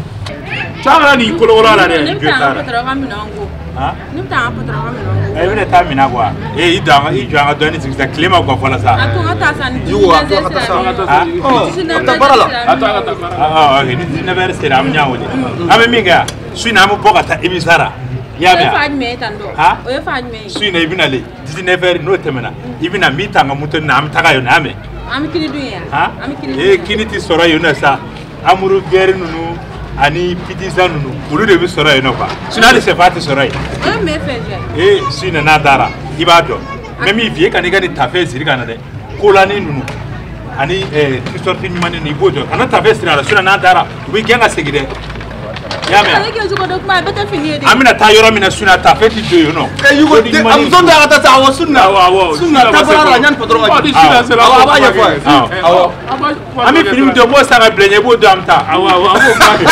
[SPEAKER 7] Caman ni kolokolo la dɛ.
[SPEAKER 3] Ne bɛ taa an ka patɔrɔn ka minɛnw ko. Ne bɛ taa an ka patɔrɔn ka minɛnw ko.
[SPEAKER 7] I bɛna taa minɛn quoi. Eh i jɔ an ka dɔɔnin sigi sisan tile ma gan fɔlɔ sa.
[SPEAKER 3] A to n ka taa sa ni
[SPEAKER 7] 19 sera. A taa baara la. A to an ka taa baara la. Ah ok ni 19 sera an bɛ ɲɔgɔn wele. An bɛ min kɛ yan su in na an bɛ bɔ ka taa Ibisara. I y'a mɛn
[SPEAKER 3] O ye fan jumɛn ye tan tɔ? O ye fan jumɛn ye?
[SPEAKER 7] Su in na i bɛ na le 19 n'o tɛmɛna i bɛ na n b'i ta n ka moto na an bɛ taga yen nɔ i y'a mɛn.
[SPEAKER 3] An bɛ kini dun yen wa? An bɛ kini dun
[SPEAKER 7] yen. Ee kini tɛ sɔrɔ yen nɔ sa hamburger ninnu ani pizza ninnu olu de bɛ sɔrɔ yen nɔ quoi sinon hali sɛfan tɛ sɔrɔ yen.
[SPEAKER 3] O ye mun ye fɛn jɛ?
[SPEAKER 7] Ee su in na n'a dara i b'a dɔn mais min f'i ye e ka n'i ka nin tafe siri ka na dɛ kolani ninnu ani t-shirt ɲuman ninnu i b'o dɔn kana tafe siri a la sinon n'a dara u b'i gɛn ka segin dɛ. I y'a mɛn?
[SPEAKER 3] Ale kɛ cogo dɔ kuma a bɛɛ tɛ fini ye dɛ.
[SPEAKER 7] An bɛna taa yɔrɔ min na su in na tafe tɛ don yen nɔ.
[SPEAKER 2] E Yugo a muso tɛ a ka taa sa awɔ su in na.
[SPEAKER 7] Awɔ
[SPEAKER 2] su in na taa baara la yanni patɔrɔn ka jigin. Awɔ a b'a ɲɛfɔ a ye. Awɔ.
[SPEAKER 7] An bɛ fini min don b'o san ka bila ɲɛ i b'o don an bɛ taa. Awɔ awɔ an b'o kuma kɛ.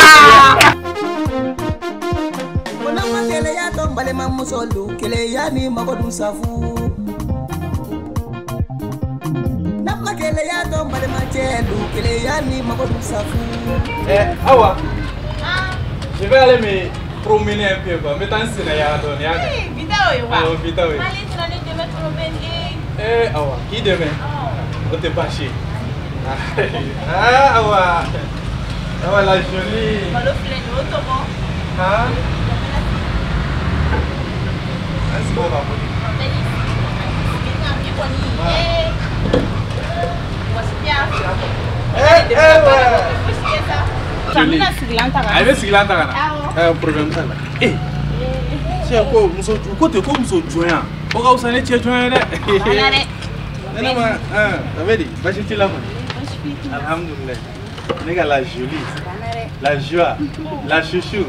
[SPEAKER 1] Ko n'an ma keleya to n balimamusolu keleya ni mago dun safu. N'an ma keleya to n balimacɛlu keleya ni mago dun safu.
[SPEAKER 9] Eh Awa. Je vais aller me promener un peu quoi. Mais tant c'est là donné.
[SPEAKER 3] Eh, vita oui wa.
[SPEAKER 9] Ah, vita oui.
[SPEAKER 3] Allez, tu l'as demain promener.
[SPEAKER 9] Eh, Awa, qui demain? Oh. T'es pas chier. Ah, Awa. Awa la jolie.
[SPEAKER 3] Malo filɛ nin ye o tɔmɔ.
[SPEAKER 9] Han? An sigi o kan koyi.
[SPEAKER 3] Bi kɔni ee mɔgɔ si tɛ yan fila kɔ.
[SPEAKER 9] Eh, eh, ouais.
[SPEAKER 3] Fosi tɛ sa. N bɛna sigilan ta ka na.
[SPEAKER 9] A bɛ sigilan ta ka na.
[SPEAKER 3] Awɔ.
[SPEAKER 9] Eh, problème t'a la. Eh. Cɛ ko muso ko ten ko muso jɔnya o ka fisa ni cɛ jɔnya ye dɛ.
[SPEAKER 3] A banna dɛ.
[SPEAKER 9] Ne ma a bɛ di baasi t'i la kɔni.
[SPEAKER 3] Baasi foyi t'i la.
[SPEAKER 9] Alhamdulilayi. Ne ka la jolie. La joie, la chouchou.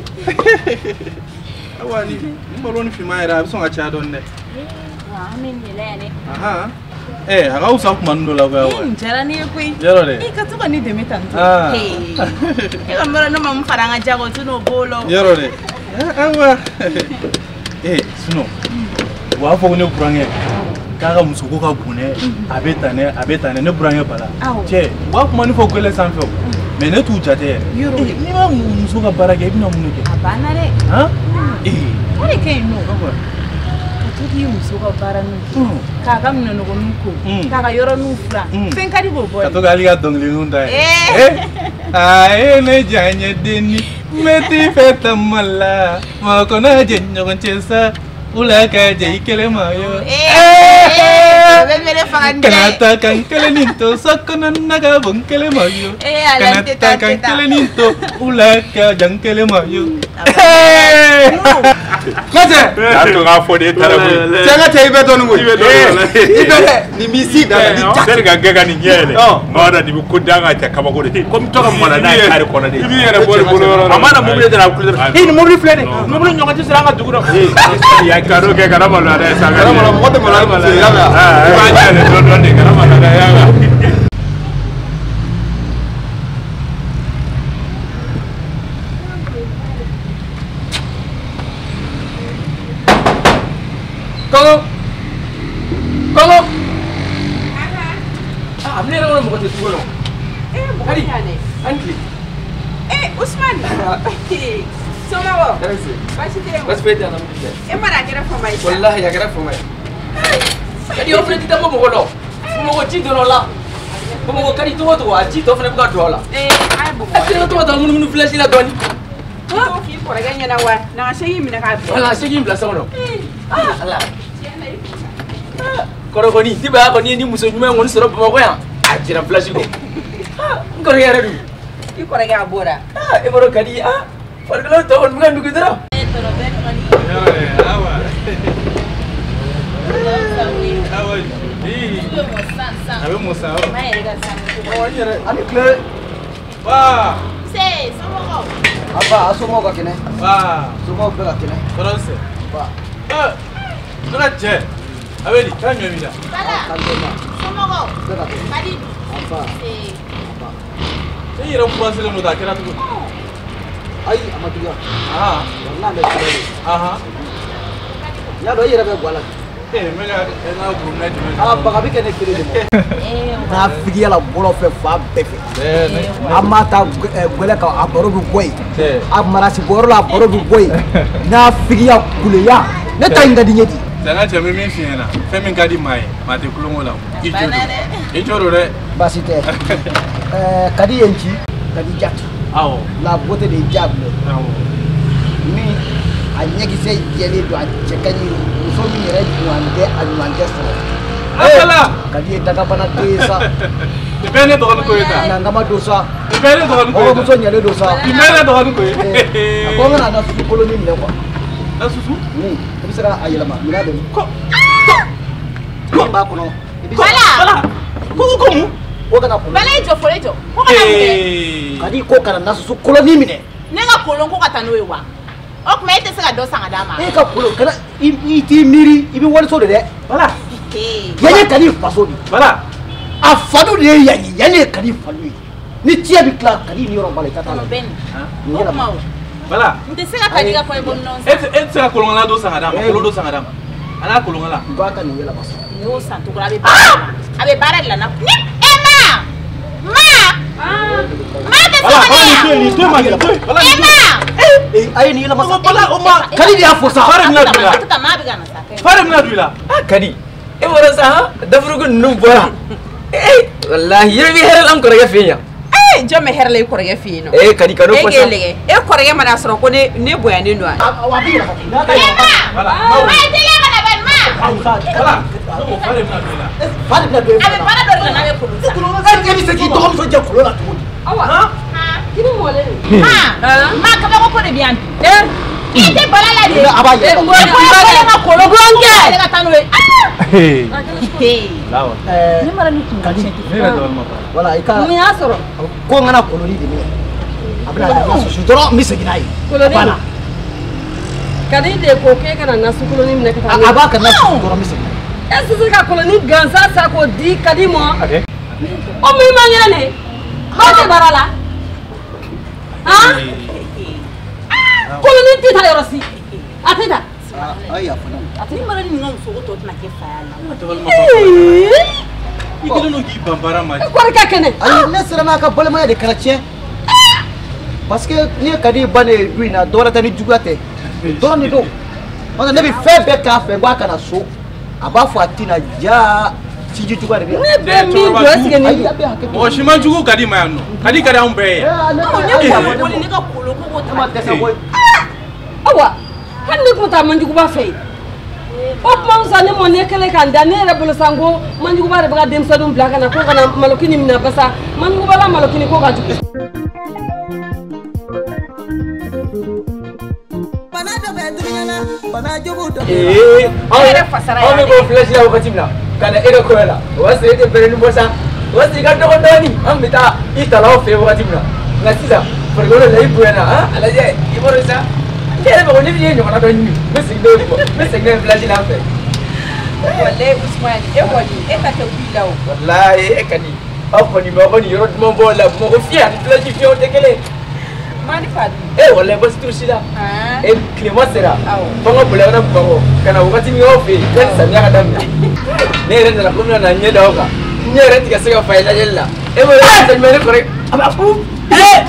[SPEAKER 9] Awa ni malo ni finman yɛrɛ a bɛ sɔn ka caya dɔɔni dɛ.
[SPEAKER 3] Wa an bɛ nin yɛlɛ yan dɛ.
[SPEAKER 9] Ahan. Eh, a ka fisa kuma dɔ la koyi Awa.
[SPEAKER 3] Nin diyara ne ye koyi.
[SPEAKER 9] Yɔrɔ dɛ.
[SPEAKER 3] I ka to ka ne dɛmɛ tan tɔ. E ka mɛrɛ ne ma mun fara an ka jago tun n'o b'o la.
[SPEAKER 9] Yɔrɔ dɛ. Awa. Eh, sinon u b'a fɔ ko ne burankɛ k'a ka musoko ka bon dɛ a bɛ tan dɛ a bɛ tan dɛ ne burankɛ Bala. Cɛ u b'a kuma ni fɔ gɛlɛ sanfɛ o. Mais ne t'u jate yɛrɛ. N'i ma muso ka baara kɛ i bɛna mun de kɛ?
[SPEAKER 3] A banna dɛ.
[SPEAKER 9] Han?
[SPEAKER 3] O de ka ɲi nɔ. Ka to k'i muso ka baara ninnu kɛ. K'a ka minɛnɔgɔninw ko. K'a ka yɔrɔninw furan. Fɛn ka di k'o bɔ.
[SPEAKER 9] Ka to ka hali ka dɔnkiliniw da yɛrɛ. A ye ne diya n ye denni n bɛ t'i fɛ tama la mɔgɔ kana jɛ ɲɔgɔn cɛ sa wula ka jɛ i kelen ma yo. Kana taa ka n kelen nin to so kɔnɔ na ka bɔ n kelen ma yo. Kana taa ka n kelen nin to wula ka jɛ n kelen ma yo.
[SPEAKER 2] Kɔsɛ.
[SPEAKER 7] A to k'a fɔ de e taara koyi.
[SPEAKER 2] Cɛ n ka cɛ i bɛ dɔɔnin koyi. I bɛ dɛ nin b'i si da ni ja.
[SPEAKER 7] Sani ka gɛn ka nin ɲɛ yɛlɛ. Maa dɔ nin bɛ ko da ka cɛ kabako de. Komi tɔ ka mɔna n'a ye kari kɔnɔ de.
[SPEAKER 9] I b'i yɛrɛ bɔ i bolo yɔrɔ la.
[SPEAKER 7] A mana mobili dara a kulo dɔrɔn. E nin mobili filɛ nin ye. Mobili ɲɔgɔn tɛ sɔrɔ an ka dugu la. Ya karo kɛ kana maloya dɛ.
[SPEAKER 2] Kana maloya mɔgɔ tɛ maloya muso ye i y'a mɛn wa.
[SPEAKER 7] I b'a ɲɛ yɛlɛ dɔɔnin dɔɔnin de kana maloya dɛ i y'a mɛn.
[SPEAKER 6] Kɔngɔ kɔngɔ ah ne yɛrɛ kɔnɔ mɔgɔ tɛ du kɔnɔ.
[SPEAKER 3] Eh mɔgɔ tɛ yan dɛ.
[SPEAKER 6] An tile.
[SPEAKER 3] Eh Usmane. Somɔgɔw. Baasi tɛ yen.
[SPEAKER 6] Baasi foyi tɛ yen alhamdulilayi.
[SPEAKER 3] E ma na a kɛra fama ye sa.
[SPEAKER 6] Walahi a kɛra fama ye. Kadi aw fana tɛ taa bɔ mɔgɔ la. Somɔgɔw
[SPEAKER 10] ji donna o la. Bamakɔ ka di cogo o cogo a ji tɔ fana bɛ ka don a la.
[SPEAKER 3] Ee a ye Bamakɔ.
[SPEAKER 10] E tɛ to ka taa munumunu village la dɔɔni.
[SPEAKER 3] T'o f'i kɔrɔkɛ ɲɛna wa? Na ka segi minɛ k'a bila.
[SPEAKER 10] Wala segi bila so kɔnɔ. Ala. Kɔrɔ kɔni Tiba kɔni ye ni muso ɲuman kɔni sɔrɔ Bamakɔ yan. A jɛra village kɔ. N kɔrɔkɛ yɛrɛ dun.
[SPEAKER 3] I kɔrɔkɛ a bɔra.
[SPEAKER 10] E b'a dɔn ka di farikolo tɔ kɔni bɛ ka nugu dɔrɔn.
[SPEAKER 9] Awa. Awa. A bɛ mɔ sa o.
[SPEAKER 2] Ani tile.
[SPEAKER 9] Ba.
[SPEAKER 11] Se somɔgɔw.
[SPEAKER 2] Aba a somɔgɔw ka kɛnɛ.
[SPEAKER 9] Ba.
[SPEAKER 2] Somɔgɔw bɛɛ ka kɛnɛ.
[SPEAKER 9] Tɔɔrɔ tɛ.
[SPEAKER 2] Ba.
[SPEAKER 9] Ne ka cɛ. A bɛ di k'a ɲɔ b'i la.
[SPEAKER 11] Bala. Somɔgɔw.
[SPEAKER 2] Bɛɛ ka kɛnɛ.
[SPEAKER 11] Ka di dun.
[SPEAKER 2] Aba.
[SPEAKER 11] Se.
[SPEAKER 9] E yɛrɛ furaselen don a kɛra cogo di?
[SPEAKER 2] Ayi a ma juguya. Walahi a bɛ juguya de. N y'a dɔn i yɛrɛ bɛ guwa la.
[SPEAKER 9] Ee n bɛ ka n ka gorobinɛ jumɛn.
[SPEAKER 2] Baga bɛ kɛ ne kelen de ma. Nafigiya la bɔlɔ fɛ fan bɛɛ fɛ. An b'a ta gɛlɛ kan a baro bɛ bɔ yen. A marasi bɔyɔrɔ la a baro bɛ bɔ yen. Nafigiya kuleya ne ta in ka di n ye di.
[SPEAKER 9] Sanga cɛ n bɛ min f'i ɲɛna fɛn min ka di maa ye maa tɛ kulonkɛ la i jo don i jo don dɛ.
[SPEAKER 2] Baasi tɛ. Kadi ye n ci Kadi Jatu.
[SPEAKER 9] Awɔ.
[SPEAKER 2] La beauté des diables.
[SPEAKER 9] Awɔ.
[SPEAKER 2] Ni a ɲɛkisɛ jɛlen don a cɛ ka ɲi muso min yɛrɛ ɲuman tɛ a ɲuman tɛ sɔrɔ.
[SPEAKER 9] Ala.
[SPEAKER 2] Kadi ye dagabana den ye sa.
[SPEAKER 9] Nin bɛɛ ye ne dɔgɔnin ko ye sa.
[SPEAKER 2] Nankama don sa.
[SPEAKER 9] Nin bɛɛ ye ne dɔgɔnin ko ye sa.
[SPEAKER 2] Mɔgɔmuso ɲɛlen don sa.
[SPEAKER 9] Nin bɛɛ ye ne dɔgɔnin ko ye.
[SPEAKER 2] A ko n kana na susu koloni minɛ quoi.
[SPEAKER 9] Na susu?
[SPEAKER 2] I bɛ se ka a yɛlɛma minɛn bɛ min?
[SPEAKER 9] Ko.
[SPEAKER 2] Min b'a kɔnɔ.
[SPEAKER 11] Bala.
[SPEAKER 9] Ko mun?
[SPEAKER 2] Ko kana kolon.
[SPEAKER 11] Bala i jɔ fɔlɔ i jɔ. Ko kana mun kɛ?
[SPEAKER 2] Kadi ko kana na susu koloni minɛ.
[SPEAKER 11] Ne ka kolon ko ka taa n'o ye wa? O tuma e tɛ se ka dɔ san ka d'a ma.
[SPEAKER 2] E ka kolon kana i t'i miiri i bɛ wariso de dɛ.
[SPEAKER 9] Voilà.
[SPEAKER 2] Yan ye Kadi faso de ye.
[SPEAKER 9] Voilà.
[SPEAKER 2] A fadu de ye yan ye yan ye Kadi fadu ye. Ni tiɲɛ bɛ tila Kadi ni yɔrɔ b'a la i ka taa la.
[SPEAKER 11] Bɛn nin. O tuma o.
[SPEAKER 9] Voilà.
[SPEAKER 11] N tɛ se ka Kadi ka kɔɲɔbɔ minɛnw san.
[SPEAKER 9] E tɛ se ka kolonkala dɔ san ka d'a ma kolon dɔ san ka d'a ma. A n'a kolonkala.
[SPEAKER 2] N b'a ka nin yɛlɛma sa.
[SPEAKER 11] N y'o san cogo la a bɛ baara de la. A bɛ baara de la na. Ni e ma. Ma. Ma tɛ sabali yan.
[SPEAKER 9] Nin to yen nin to yen.
[SPEAKER 11] E ma.
[SPEAKER 2] A ye nin yɛlɛma sa.
[SPEAKER 9] Bala o ma.
[SPEAKER 2] Kadi de y'a fɔ sa.
[SPEAKER 9] Fa de bɛna don i la.
[SPEAKER 11] A tɛ taa maa bɛ ka na sa.
[SPEAKER 9] Fa de bɛna don i la.
[SPEAKER 10] Kadi e bɔra sa han dafurugu ninnu bɔra. Ee walahi yɛrɛ bɛ hɛrɛ la n kɔrɔkɛ fɛ yen yan.
[SPEAKER 3] Ee jɔn bɛ hɛrɛ la i kɔrɔkɛ fɛ yen nɔ.
[SPEAKER 10] Ee Kadi kan'o fɔ sa.
[SPEAKER 3] E k'e lajɛ e kɔrɔkɛ mana sɔrɔ ko ne bonyanen don wa.
[SPEAKER 2] A bɛ yɛlɛma.
[SPEAKER 11] E ma. Ma i teliya ka na bani ma.
[SPEAKER 9] Voilà. Fa de bɛna don i la.
[SPEAKER 2] Fa de bɛna don e
[SPEAKER 11] A bɛ baara dɔ de la n'a bɛ kolon san.
[SPEAKER 2] E bɛ se k'i dɔgɔmuso jɛ kolon la cogo di?
[SPEAKER 8] Awa. Kini mɔlen don.
[SPEAKER 11] Ma. Ma kabako ko de bɛ yan bi. I tɛ bala la de.
[SPEAKER 2] A b'a yɛlɛma.
[SPEAKER 11] E ko e ka kolon ko ale ka taa n'o ye.
[SPEAKER 9] Lawa.
[SPEAKER 11] Ne mara ni kun
[SPEAKER 2] Kadi.
[SPEAKER 9] Ne yɛrɛ dabali ma ban.
[SPEAKER 2] Voilà i ka.
[SPEAKER 8] Mun y'a sɔrɔ?
[SPEAKER 2] Ko n kana koloni de minɛ. A bɛna na susu dɔrɔn n bɛ segin n'a ye.
[SPEAKER 8] Koloni.
[SPEAKER 2] Banna.
[SPEAKER 8] Kadi de ko k'e kana nasu koloni minɛ ka taa n'o ye.
[SPEAKER 2] A b'a ka na susu dɔrɔn n bɛ segin n'a ye.
[SPEAKER 8] E sisan ka koloni gansan san k'o di Kadi ma. O min man kɛnɛ ne. Ba tɛ baara la. Han? Koloni tɛ taa yɔrɔ si. A tɛ taa.
[SPEAKER 2] A ye yafa ne ma.
[SPEAKER 11] Ni mara ni ka musoko tɔ tɛna kɛ faya la.
[SPEAKER 9] I kɛlen don k'i ban baara ma.
[SPEAKER 8] I kɔrɔkɛ ka kɛnɛ.
[SPEAKER 2] Ayi ne siranna a ka balimaya de kana tiɲɛ. Parce que n'i ye Kadi ba ne ye du in na dɔwɛrɛ tɛ ni juguya tɛ. Dɔrɔn de don. N'o tɛ ne bɛ fɛn bɛɛ k'a fɛ n k'a kana so. A b'a fɔ a tɛna ja sinji juguya de bɛ yan.
[SPEAKER 8] Ne bɛ min jɔ est-ce que nin
[SPEAKER 2] Ayi a bɛ hakɛ to.
[SPEAKER 9] Mɔgɔ si man jugu Kadi ma yan nɔ. Kadi ka di anw bɛɛ ye.
[SPEAKER 11] Ne ko ne ka kolon ko ko
[SPEAKER 2] Ne ma dɛsɛ koyi.
[SPEAKER 8] Awa hali ne kun taa Manjuguba fɛ yen. O kuma fisa ne ma ne kɛlen k'an da ne yɛrɛ bolo sa n ko Manjuguba de bɛ ka denmisɛnninw bila ka na ko ka na malokini minɛ basa Manjuguba la malokini ko ka jugu.
[SPEAKER 1] Bana dɔ bɛ dunuya la bana jugu dɔ bɛ.
[SPEAKER 10] Ee
[SPEAKER 3] E yɛrɛ fasara
[SPEAKER 10] anw bɛ bɔ village la wagati min na ka na e ka kɔɲɔ la o b'a sɔrɔ e tɛ bɛrɛnin bɔ sa o b'a sɔrɔ i ka dɔgɔ dɔɔnin an bɛ taa i talaw fɛ yen wagati min na nka sisan farikolo la i bonyana han a lajɛ i b'a dɔn sa ne yɛrɛ mago ne bɛ ɲɔgɔnna dɔ ɲini n bɛ segin n'o ye n bɛ segin n'a ye village la an fɛ.
[SPEAKER 3] Walayi Usumani e kɔni e ta tɛ wuli la o.
[SPEAKER 10] Walayi e kadi aw kɔni b'aw ka nin yɔrɔ duman bɔ la Bamakɔ fiɲɛ ani village fiɲɛw tɛ kelen ye.
[SPEAKER 3] Mani fa dun.
[SPEAKER 10] E walayi basi t'u si la. E tilema sera fo n ka boli ka na Bamakɔ ka na wagati min k'aw fɛ yen yanni samiya ka daminɛ. Ne yɛrɛ nana ko n bɛna na n ɲɛ da aw kan n ɲɛ yɛrɛ ti ka se ka fa i lajɛli la. E b'o yɛrɛ jumɛn ne kɔrɔkɛ a b'a fɔ ee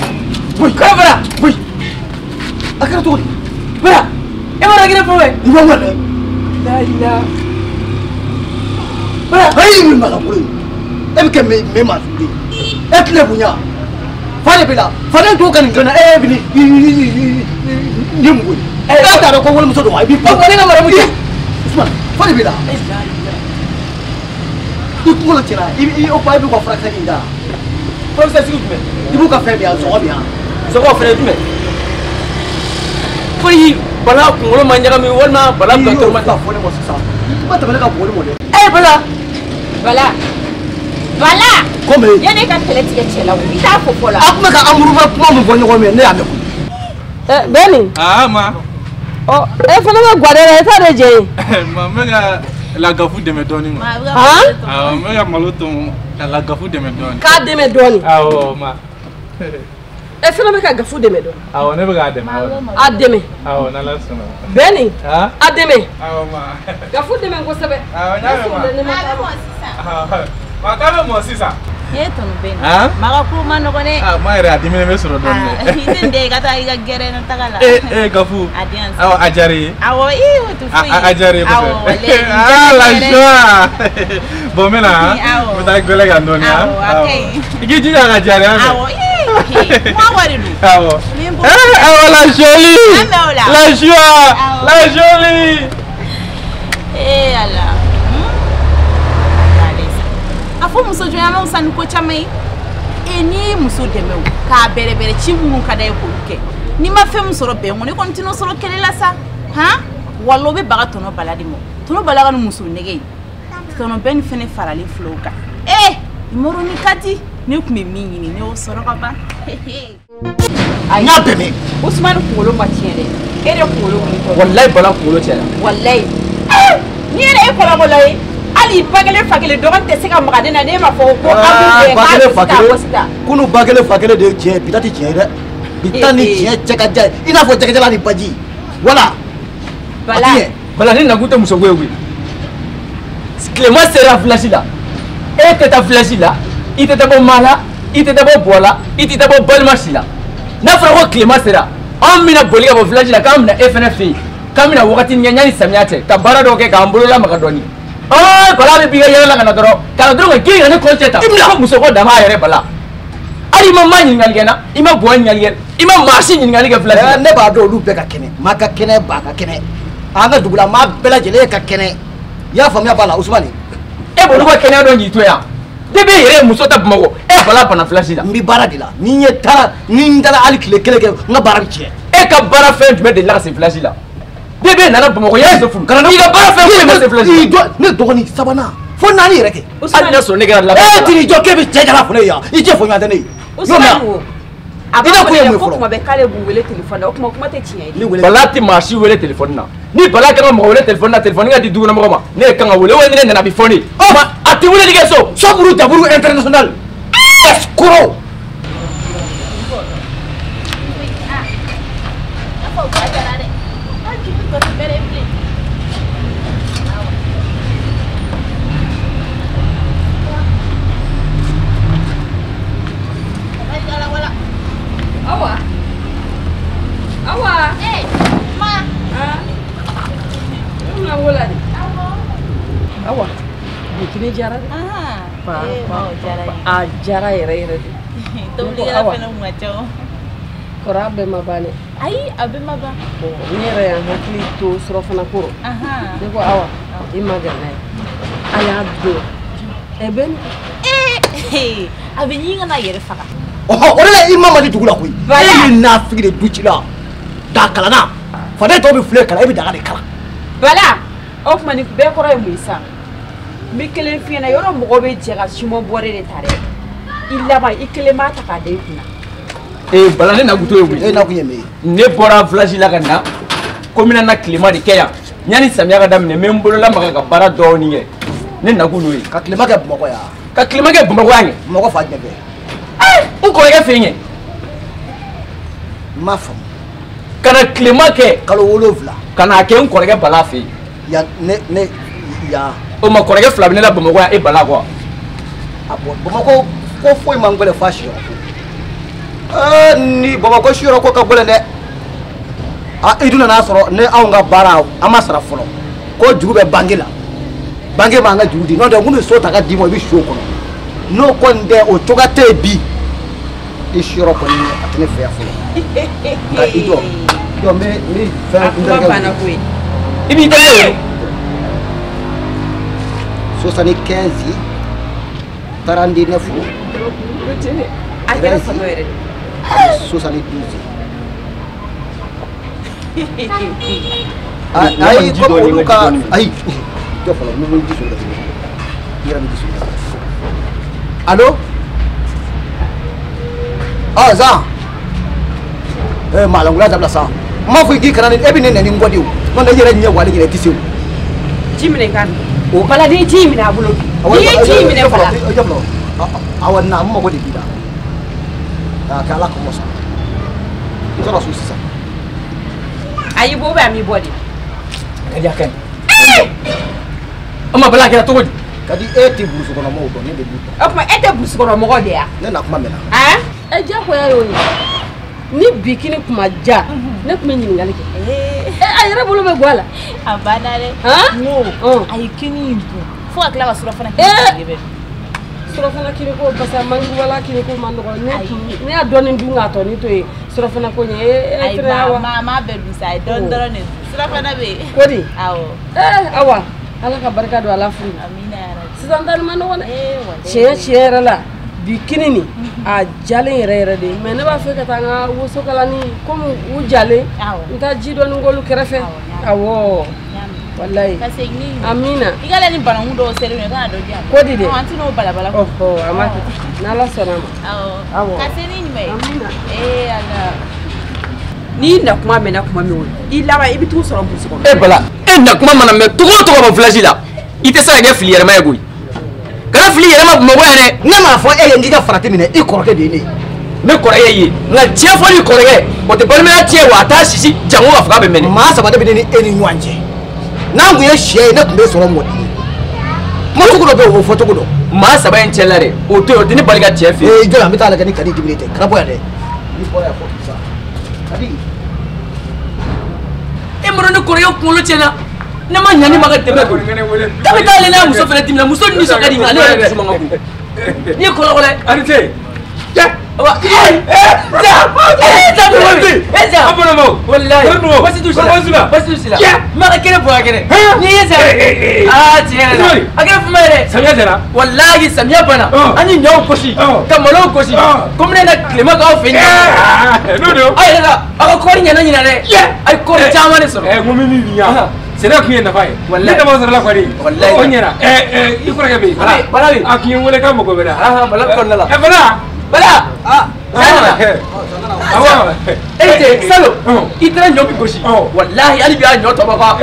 [SPEAKER 10] boyi kɔrɔ bara boyi
[SPEAKER 2] A kɛra cogo di?
[SPEAKER 10] bara e b'a dɔn k'i ne fɔ wɛ.
[SPEAKER 2] I b'a wale.
[SPEAKER 10] La ilaha bara
[SPEAKER 2] Ayi nin maga bolo ye. E bɛ kɛ me ma de. E tile bonya. Fa de bɛ la. Fa ne to ka nin gana e bɛ ni ni mugu. E t'a dɔn ko walimuso don wa? I b'i pan. Ne ka maramu cɛ. Usumani fa de bɛ la. I kunkolo cɛla i o fa i b'u ka furakisɛ nin da.
[SPEAKER 10] Furakisɛ sugu jumɛn?
[SPEAKER 2] I b'u ka fɛn bɛ yan sɔgɔ bɛ yan.
[SPEAKER 10] Sɔgɔ fɛnɛ jumɛn? Fo i bala kunkolo ma ɲagami walima bala dɔgɔtɔrɔ ma.
[SPEAKER 2] I y'o fɔ ne ma sisan. I ma tɛmɛ ne ka bugɔli ma dɛ.
[SPEAKER 3] E Bala. Bala. Bala.
[SPEAKER 2] Komi.
[SPEAKER 3] Yanni e ka kɛlɛ tigɛ cɛ la o, i t'a fɔ fɔlɔ.
[SPEAKER 2] A tun bɛ ka amuruba kuma min fɔ ɲɔgɔn fɛ ne y'a mɛn koyi.
[SPEAKER 8] Bɛni.
[SPEAKER 9] Aa ma.
[SPEAKER 8] Ɔ e fana bɛ guwade la e t'a de jɛ ye.
[SPEAKER 9] Ma n bɛ ka lagafu dɛmɛ dɔɔni ma.
[SPEAKER 8] Han?
[SPEAKER 9] Awɔ n bɛ ka malo tɔmɔ ka lagafu dɛmɛ dɔɔni.
[SPEAKER 8] K'a dɛmɛ dɔɔni.
[SPEAKER 9] Awɔ ma.
[SPEAKER 8] E fana bɛ ka gafu dɛmɛ dɔɔni.
[SPEAKER 9] Awɔ ne bɛ k'a dɛmɛ.
[SPEAKER 8] A dɛmɛ.
[SPEAKER 9] Awɔ n'Ala sɔnna.
[SPEAKER 8] Bɛni. A dɛmɛ.
[SPEAKER 9] Awɔ ma.
[SPEAKER 8] Gafu dɛmɛ kosɛbɛ.
[SPEAKER 9] Awɔ n y'a mɛn ma.
[SPEAKER 11] A bɛ mɔ sisan.
[SPEAKER 9] Ma k'a bɛ mɔ sisan.
[SPEAKER 11] E tɔnɔ bɛ nin. Ma ka ko ma nɔgɔn dɛ.
[SPEAKER 9] Ah ma yɛrɛ a diminen bɛ sɔrɔ dɔɔni dɛ.
[SPEAKER 11] I tɛ nin den i ka taa i ka gɛrɛn na taga la.
[SPEAKER 9] Ee Gafu.
[SPEAKER 11] A di yan.
[SPEAKER 9] Awɔ a diyara i ye.
[SPEAKER 11] Awɔ ee o tɛ foyi ye.
[SPEAKER 9] A diyara i ye kosɛbɛ.
[SPEAKER 11] Awɔ walayi.
[SPEAKER 9] Ah la joie. Bon n bɛ na.
[SPEAKER 11] Awɔ.
[SPEAKER 9] N bɛ taa gɛlɛ kan dɔɔni.
[SPEAKER 11] Awɔ a ka ɲi.
[SPEAKER 9] I k'i jija a ka diya dɛ.
[SPEAKER 11] Awɔ ee kuma wari don.
[SPEAKER 9] Awɔ. Awɔ la jolie.
[SPEAKER 11] An bɛ o la.
[SPEAKER 9] La joie. La jolie.
[SPEAKER 11] Ee Ala. A fɔ muso jɔnya ma fisa ni ko caman ye. E n'i ye muso dɛmɛ o k'a bɛrɛbɛrɛ ci minnu ka d'a ye k'olu kɛ n'i ma fɛn min sɔrɔ bɛn kɔnɔ i kɔni tɛn'o sɔrɔ kɛlɛ la sa han wala o bɛ baga tɔnɔ bala de ma tɔnɔ bala ka ni muso nɛgɛ ye tɔnɔ bɛɛ ni fɛnɛ faralen filɛ o kan ee moro ni ka di ne tun bɛ min ɲini ne y'o sɔrɔ ka ban.
[SPEAKER 2] A y'a bɛɛ mɛn.
[SPEAKER 3] Usumani kunkolo ma tiɲɛ dɛ e de kunkolo wuli tɔ.
[SPEAKER 10] Walayi Bala kunkolo tiɲɛna.
[SPEAKER 3] Walayi n'i yɛrɛ ye kɔlɔkɔlɔ ye. Hali ba kelen fa kelen dɔgɔnin tɛ se ka maga ne na n'e ma fɔ ko a
[SPEAKER 2] ba kelen fa kelen kunu ba kelen fa kelen de ye tiɲɛ ye bi ta tɛ tiɲɛ ye dɛ bi ta ni tiɲɛ cɛ ka jan i n'a fɔ jɛgɛjalan ni baji wala.
[SPEAKER 3] Bala
[SPEAKER 10] Bala ne nakun tɛ musoko ye koyi tilema sera village la e tɛ taa village la i tɛ taa bɔ maa la i tɛ taa bɔ bɔ la i tɛ taa bɔ balima si la n'a fɔra ko tilema sera anw bɛna boli ka bɔ village la k'an bɛna e fɛnɛ fɛ yen k'an bɛna wagati kɛ yanni samiya cɛ ka baara dɔw kɛ k'an bolo lamaga dɔɔni. Bala bɛ b'i ka yɛlɛ la ka na dɔrɔn ka girin ka ne kɔn cɛ ta ko muso ko dama yɛrɛ Bala hali i ma maa ɲininkali kɛ n na i ma buwa ɲininkali kɛ i ma maa si ɲininkali kɛ village la.
[SPEAKER 2] Ne b'a dɔn olu bɛɛ ka kɛnɛ maa ka kɛnɛ ba ka kɛnɛ an ka dugu la maa bɛɛ lajɛlen ka kɛnɛ i y'a faamuya b'a la Usumani.
[SPEAKER 10] E b'olu ka kɛnɛya dɔn k'i to yan depuis e yɛrɛ ye muso ta Bamakɔ e Bala bana village la.
[SPEAKER 2] N bɛ baara de la ni n ye taara ni n taara hali tile kelen kɛ n ka baara bɛ tiɲɛ.
[SPEAKER 10] E ka baara fɛn jumɛn delila ka se village la. Bébé nana Bamakɔ y'a se furu. I ka baara fɛn foyi ma se village la.
[SPEAKER 2] Ne dɔgɔnin sabanan fo naani yɛrɛ kɛ.
[SPEAKER 10] Hali n'a sɔrɔ ne kɛra laban.
[SPEAKER 2] E t'i jɔ k'e bɛ cɛ jala fɔ ne ye yan i cɛ fɔ ɲɔgɔn tɛ ne ye.
[SPEAKER 3] Usumani wo a b'a fɔ ko kuma bɛɛ k'ale b'u wele téléphone na o kuma kuma tɛ tiɲɛ ye.
[SPEAKER 10] Bala tɛ maa si wele téléphone na ni Bala kan ka mɔgɔ wele téléphone na téléphone ka di dukɔnɔmɔgɔ ma ne de kan ka wele walima ni ne nana a bɛ fɔ ne ye. A tɛ weleli kɛ so.
[SPEAKER 2] Sɔburu jaburu international escroc.
[SPEAKER 8] Awa. Awa.
[SPEAKER 11] Eh, ma.
[SPEAKER 8] Ah. Ne wala de. Awa. Bi kini diyara dɛ.
[SPEAKER 11] Ah. Eh, ma o diyara ye.
[SPEAKER 8] A diyara yɛrɛ yɛrɛ de.
[SPEAKER 11] Tobilikɛla fɛnɛ kun ka ca o.
[SPEAKER 8] Kɔrɔ a bɛɛ ma ban dɛ.
[SPEAKER 11] Ayi, a bɛɛ ma ban.
[SPEAKER 8] Bon, ne yɛrɛ y'an hakili to surɔfana ko rɔ. Ne ko Awa, i ma gɛn n'a ye. A y'a dun. Ɛ bɛ ni.
[SPEAKER 11] Ee, a bɛ ɲini ka n'a yɛrɛ faga.
[SPEAKER 2] Ɔhɔ, o de la i ma mali dugu la koyi. E ye nafigi de du ci la. Da kalanna. Faden tɔw bɛ filen kalan, e bɛ daga de kalan.
[SPEAKER 3] Bala, o tuma nin bɛɛ kɔrɔ ye mun ye sa? N bɛ kelen f'i ɲɛna yɔrɔ mɔgɔ bɛ jɛ ka siman bɔrɛ de ta dɛ. I laban i kelen b'a ta k'a da i kunna.
[SPEAKER 10] Ee Bala ne nakun t'o ye koyi.
[SPEAKER 2] E nakun ye mun ye?
[SPEAKER 10] Ne bɔra village la ka na ko n bɛna na tilema de kɛ yan yanni samiya ka daminɛ n bɛ n bolo lamaga ka baara dɔɔni kɛ ne nakun n'o ye.
[SPEAKER 2] Ka tilema kɛ Bamakɔ yan.
[SPEAKER 10] Ka tilema kɛ Bamakɔ yan kɛ.
[SPEAKER 2] Bamakɔ fan jumɛn fɛ?
[SPEAKER 10] N kɔrɔkɛ fɛ yen kɛ.
[SPEAKER 2] N m'a faamu.
[SPEAKER 10] Ka na tilema kɛ.
[SPEAKER 2] Kalo 7.
[SPEAKER 10] Ka n'a kɛ n kɔrɔkɛ Bala fɛ yen.
[SPEAKER 2] Yan ne ne yan.
[SPEAKER 10] O ma kɔrɔkɛ fila bɛ ne la Bamakɔ yan e Bala kɔ.
[SPEAKER 2] A bɔn Bamakɔ ko foyi man gɛlɛn f'a siyɔrɔ ko. Ni Bamakɔ siyɔrɔ ko ka gɛlɛn dɛ. A i dun nana sɔrɔ ne anw ka baara an ma sara fɔlɔ ko juru bɛ banque la. Banque b'an ka juru di n'o tɛ n kun bɛ so ta ka d'i ma i bɛ si o kɔnɔ. N'o kɔni tɛ o cogoya tɛ yen bi. I siyɔrɔ kɔni a tɛ ne fɛ yan fɔlɔ. Nka i jɔ. Jɔ n bɛ fɛn n terikɛ wele.
[SPEAKER 10] I b'i terikɛ wele.
[SPEAKER 2] 75 39
[SPEAKER 3] A kɛra fatɔ yɛrɛ de.
[SPEAKER 2] 72. Ayi comme olu ka ayi jɔ fɔlɔ n bɛ ji sɔrɔ ka tɛmɛ n yɛrɛ bɛ ji sɔrɔ. Allo? Ah Zan. Maalankulaya dabila sa. N m'a fɔ k'i kana ne e bɛ ne nɛni n kɔ de o. N'o tɛ i yɛrɛ ɲɛ walen yɛrɛ i tɛ se o.
[SPEAKER 3] Ji minɛ i ka o Bala n'i ye ji minɛ a bolo n'i ye ji minɛ Bala.
[SPEAKER 2] Jɔ fɔlɔ. Awɔ na n mago de b'i la. A kɛ Ala kama sa. N sɔrɔ so sisan.
[SPEAKER 3] Ayi bɔ bɛ a m'i bɔ de.
[SPEAKER 10] Ka di a ka ɲi. O ma Bala a kɛra cogo di?
[SPEAKER 2] Ka di e tɛ burusi kɔnɔ mɔgɔw dɔn ne de b'u dɔn.
[SPEAKER 3] O tuma e tɛ burusi kɔnɔ mɔgɔ de ya?
[SPEAKER 2] Ne na kuma mɛnna.
[SPEAKER 8] Ɛ diyagoya y'o ye. Ni bikini kuma ja ne tun bɛ ɲininkali kɛ. A yɛrɛ bolo bɛ bɔ a la.
[SPEAKER 11] A banna dɛ. N ko a ye kini in dun fo ka tila ka surafana kini dun.
[SPEAKER 8] Surafana kini ko parce que manjugubala kini ko man nɔgɔn ne y'a dɔɔnin dun k'a tɔ ni to yen surafana ko ɲɛ e fana y'a wa.
[SPEAKER 11] Ayi ma bɛɛ dun sa a ye dɔɔnin dɔrɔn de dun surafana bɛ yen.
[SPEAKER 8] Ko di?
[SPEAKER 11] Awɔ.
[SPEAKER 8] Awa Ala ka barika don a la furu.
[SPEAKER 11] Amina yarabi.
[SPEAKER 8] Sisan ta nin ma nɔgɔn dɛ. Tiɲɛ tiɲɛ yɛrɛ la bi kini nin a jalen yɛrɛ yɛrɛ de mais ne b'a fɛ ka taa n ka woso kalani komi u jalen n taa ji dɔɔni k'olu kɛrɛfɛ. Awɔ. Walayi.
[SPEAKER 11] Ka segin ni
[SPEAKER 8] Amina.
[SPEAKER 11] I ka ni bananku dɔw selen don i kana dɔ di yan.
[SPEAKER 8] Ko di dɛ?
[SPEAKER 11] An tɛn'o balabala.
[SPEAKER 8] Ɔhɔ a ma kɛ n'Ala sɔnna a ma.
[SPEAKER 11] Awɔ. Ka se ni ɲuman ye.
[SPEAKER 8] Amina.
[SPEAKER 11] Ala.
[SPEAKER 3] N'i na kuma mɛnna kuma min o i laban i bɛ t'u sɔrɔ burusi kɔnɔ.
[SPEAKER 10] E Bala e na kuma mana mɛn togo o togo bɔ village la i tɛ se ka kɛ fili yɛlɛma ye koyi. Kana fili yɛlɛma Bamakɔ yan dɛ.
[SPEAKER 2] Ne m'a fɔ e ye n k'i ka farati minɛ i kɔrɔkɛ de ye ne ye.
[SPEAKER 10] Ne kɔrɔkɛ ye nka tiɲɛ fɔ ni kɔrɔkɛ o tɛ balimaya tiɲɛ wa a t'a sisi jango ka fɔ k'a bɛ mɛnɛ.
[SPEAKER 2] Maa saba de bɛ ne ni e ni ɲɔgɔn cɛ. N'an kun ye sɛ ye ne tun bɛ sɔrɔ mɔdi ye. Kuma cogo dɔ bɛ yen o fɔ cogo dɔ.
[SPEAKER 10] Maa saba in cɛla dɛ o to yen o tɛ ne bali ka cɛ fɛ yen.
[SPEAKER 2] Ee jɔn an bɛ taa lajɛ ni Kadi diminen tɛ kana bɔ yan dɛ. N'i bɔra yan fɔ sa. Kadi.
[SPEAKER 10] E mɔrɔ ne kɔrɔkɛ kunkolo tiɲɛna. Ne ma ɲa ne ma ka dɛmɛ koyi. K'a bɛ taa ale n'a muso fana dimina muso nisɔn ka di nka ale yɛrɛ dusu man ka bon. N'i ye kɔlɔkɔlɔ ye.
[SPEAKER 4] A ni ce.
[SPEAKER 10] Wallahi samiya banna an ye ɲɔw gosi ka malow gosi komi ne na tilema k'aw fɛ yen aw yɛrɛ ka aw ka kɔɔri ɲɛna ɲina dɛ a ye kɔɔri caman de sɔrɔ.
[SPEAKER 4] N ko min b'i ɲa sɛnɛ kun ye nafa ye ne dama sɔrɔla kɔni o ɲɛna i kɔrɔkɛ bɛ yen
[SPEAKER 10] Bala bɛ yen
[SPEAKER 4] a kun ye n wele k'a mago bɛ na
[SPEAKER 10] Bala kɔnɔna la
[SPEAKER 4] Bala
[SPEAKER 10] Bala awɔ e tɛ salo i taara ɲɔ min gosi walahi hali bi a ɲɔ tɔ b'a ka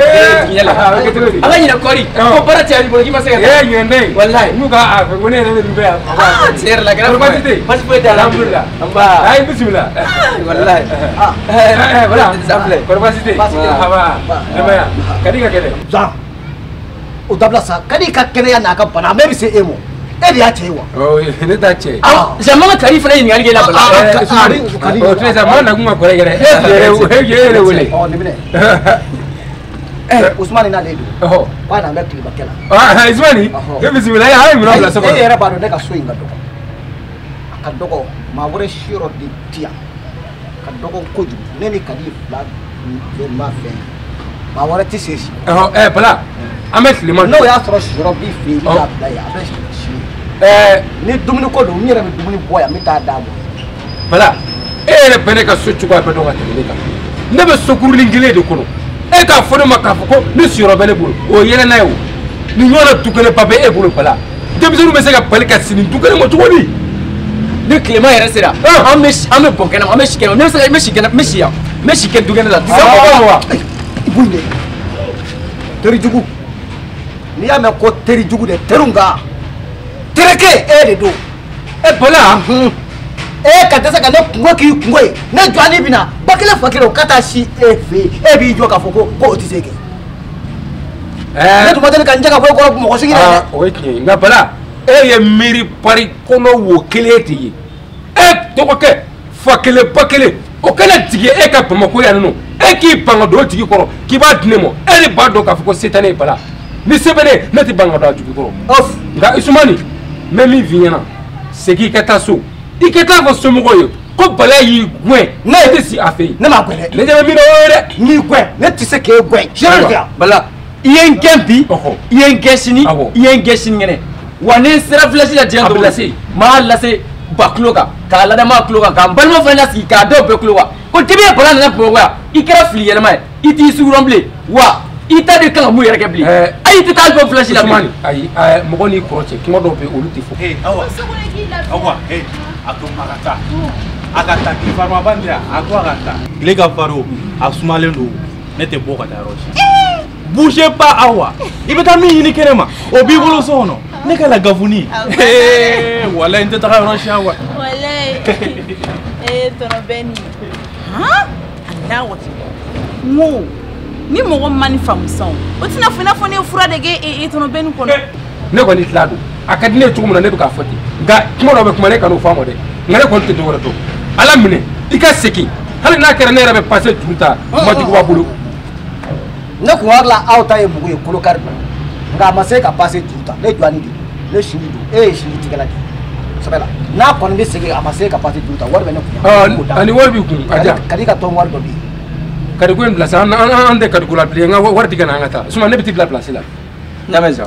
[SPEAKER 10] diɲɛ la a ka ɲinɛ kɔɔri ko baara caya b'i bolo k'i ma se ka taa
[SPEAKER 4] ɲinɛ tɛ
[SPEAKER 10] walahi
[SPEAKER 4] n'u ka a fɛ ko ne yɛrɛ de bɛ yan
[SPEAKER 10] tiɲɛ yɛrɛ la kɛra
[SPEAKER 4] baasi tɛ yen
[SPEAKER 10] baasi foyi t'a la
[SPEAKER 4] alhamdulilah
[SPEAKER 10] nba
[SPEAKER 4] ayi bisimila
[SPEAKER 10] walahi
[SPEAKER 4] Bala
[SPEAKER 10] san filɛ
[SPEAKER 4] kɔri baasi tɛ yen aba denbaya Kadi ka kɛnɛ
[SPEAKER 2] Zan o dabila sa Kadi ka kɛnɛya n'a ka bana a bɛɛ bɛ se e ma. E de y'a cɛ ye wa?
[SPEAKER 4] Ne t'a cɛ ye.
[SPEAKER 10] Zan man ka Kadi fana ɲininkali kɛ la Bala.
[SPEAKER 4] Kadi. O tɛ sa maa nakun ka kɔrɔ yɛrɛ. E yɛrɛ wele.
[SPEAKER 2] Ɔ nin minɛ. Usumani n'ale don. K'a n'an bɛ tilebakɛ la.
[SPEAKER 4] Usumani. E bisimila a ye minɛn bila so kɔnɔ.
[SPEAKER 2] E yɛrɛ b'a dɔn ne ka so in ka dɔgɔ. A ka dɔgɔ maa wɛrɛ siyɔrɔ de di yan. A ka dɔgɔ kojugu ne ni Kadi fila bɛɛ ma fɛn. Maa wɛrɛ tɛ se si.
[SPEAKER 4] Bala an bɛ tilema.
[SPEAKER 2] N'o y'a sɔrɔ siyɔrɔ b'i fɛ yen i bɛ taa bila yen a bɛ si. Ni dumuni ko don n yɛrɛ bɛ dumuni bɔ yan n bɛ taa d'a ma.
[SPEAKER 4] Bala e yɛrɛ bɛ ne ka so cogoya bɛɛ dɔn ka tɛmɛ ne kan ne bɛ sokurunin kelen de kɔnɔ e k'a fɔ ne ma k'a fɔ ko ne siyɔrɔ bɛ ne bolo o ye yɛlɛ n'a ye o ni ɲɔgɔnna du kelen ba bɛ e bolo Bala denmisɛnninw bɛ se ka bali ka sini du kelen ma cogo di.
[SPEAKER 10] Ni tilema yɛrɛ sera an bɛ bɔn kɛnɛ ma an bɛ si kɛnɛ ma ne bɛ se ka n bɛ si kɛnɛ n bɛ si yan n bɛ si kɛ du kɛnɛ la.
[SPEAKER 2] Wa i b'o ɲɛ teri jugu n'i y'a mɛn ko teri jugu dɛ teriw ka. Tereke e de don.
[SPEAKER 4] E Bala.
[SPEAKER 2] E ka dɛsɛ ka ne kungo k'i kungo ye ne jɔ ni bɛna ba kelen fa kelen o ka taa si e fɛ yen e b'i jɔ k'a fɔ ko o tɛ se kɛ. Ne tun ma deli ka n jɛ ka bɔ e kɔrɔ mɔgɔ sigi la dɛ.
[SPEAKER 4] O ye tiɲɛ ye nka Bala e ye miiri pari kɔnɔ wo kelen de ye e dɔgɔkɛ fa kelen ba kelen o kana jigin e ka Bamakɔ yan nɔ e k'i ban ka don o tigi kɔrɔ k'i b'a di ne ma e de b'a dɔn k'a fɔ ko se tɛ ne ye Bala ni se bɛ ne ne tɛ ban ka don a jigi kɔrɔ. Nka Usumani n bɛ min f'i ɲɛna Segin i ka taa so. I ka taa fɔ somɔgɔw ye ko Bala y'i gɛn. Ne tɛ si a fɛ yen.
[SPEAKER 2] Ne m'a gɛn dɛ.
[SPEAKER 4] Ne ɲɛ bɛ min na o ye dɛ.
[SPEAKER 2] N y'i gɛn, ne tɛ se k'e gɛn.
[SPEAKER 10] Bala, i ye n gɛn bi, i ye n gɛn sini, i ye n gɛn sinikɛnɛ. Wa ni n sera village la diɲɛ don o don, n m'a lase ba tulo kan, k'a lada maa tulo kan, k'a n balima fana lasigi k'a da o bɛɛ tulo kan. Ko depuis e Bala nana Bamakɔ yan, i kɛra fili yɛlɛma ye, i t'i sugurɔn bilen, wa i t'a dɔn i kan ka mun yɛrɛ kɛ bilen. Ayi, i tɛ taa jɔ village la bilen.
[SPEAKER 4] Ayi, mɔgɔ n'i kɔrɔ cɛ, kuma dɔw bɛ yen olu tɛ fɔ.
[SPEAKER 9] Awa, Awa, a to a ka taa. A ka taa, tile farima ba in tɛ yan, a to a ka taa. Tile ka farin o, a sumalen don, ne tɛ bɔ ka taa yɔrɔ si. Bougez pas Awa, i bɛ taa min ɲini kɛnɛ ma, o b'i bolo so kɔnɔ. Ne ka la gafuni. Walayi n tɛ taga yɔrɔ si Awa.
[SPEAKER 11] Walayi. Tɔnɔ Bɛni. Han? Alahu akibaru. N ko ni mɔgɔ ma nin faamu sisan o tɛna fɔ i n'a fɔ ne ye fura de kɛ e tɔnɔ Bɛni kɔnɔ.
[SPEAKER 4] Ne kɔni tila don. A ka di ne ye cogo min na ne bɛ k'a fɔ ten. Nka kuma dɔw bɛ kuma ne kan'o fɔ a ma dɛ. Nka ne kɔni tɛ dɔwɛrɛ dɔn. Ala minɛ i ka segin. Hali n'a kɛra ne yɛrɛ bɛ pase juru ta Majuguba bolo.
[SPEAKER 2] Ne kun hakili la aw ta ye mugu ye kolokari don. Nka a ma se ka pase juru ta. Ne jɔni de don. Ne sini don. E ye sini tigɛla de ye. Sɛbɛ la. N'a kɔni bɛ segin a ma se ka pase juru ta wari bɛ ne kun.
[SPEAKER 4] Ani wari b'i kun a diyan.
[SPEAKER 2] Kadi ka tɔn wari dɔ bɛ yen.
[SPEAKER 4] Kadiko in bila sa an tɛ kadiko la bilen n ka wari di ka na an ka taa. Sinon ne bɛ t'i bila place la.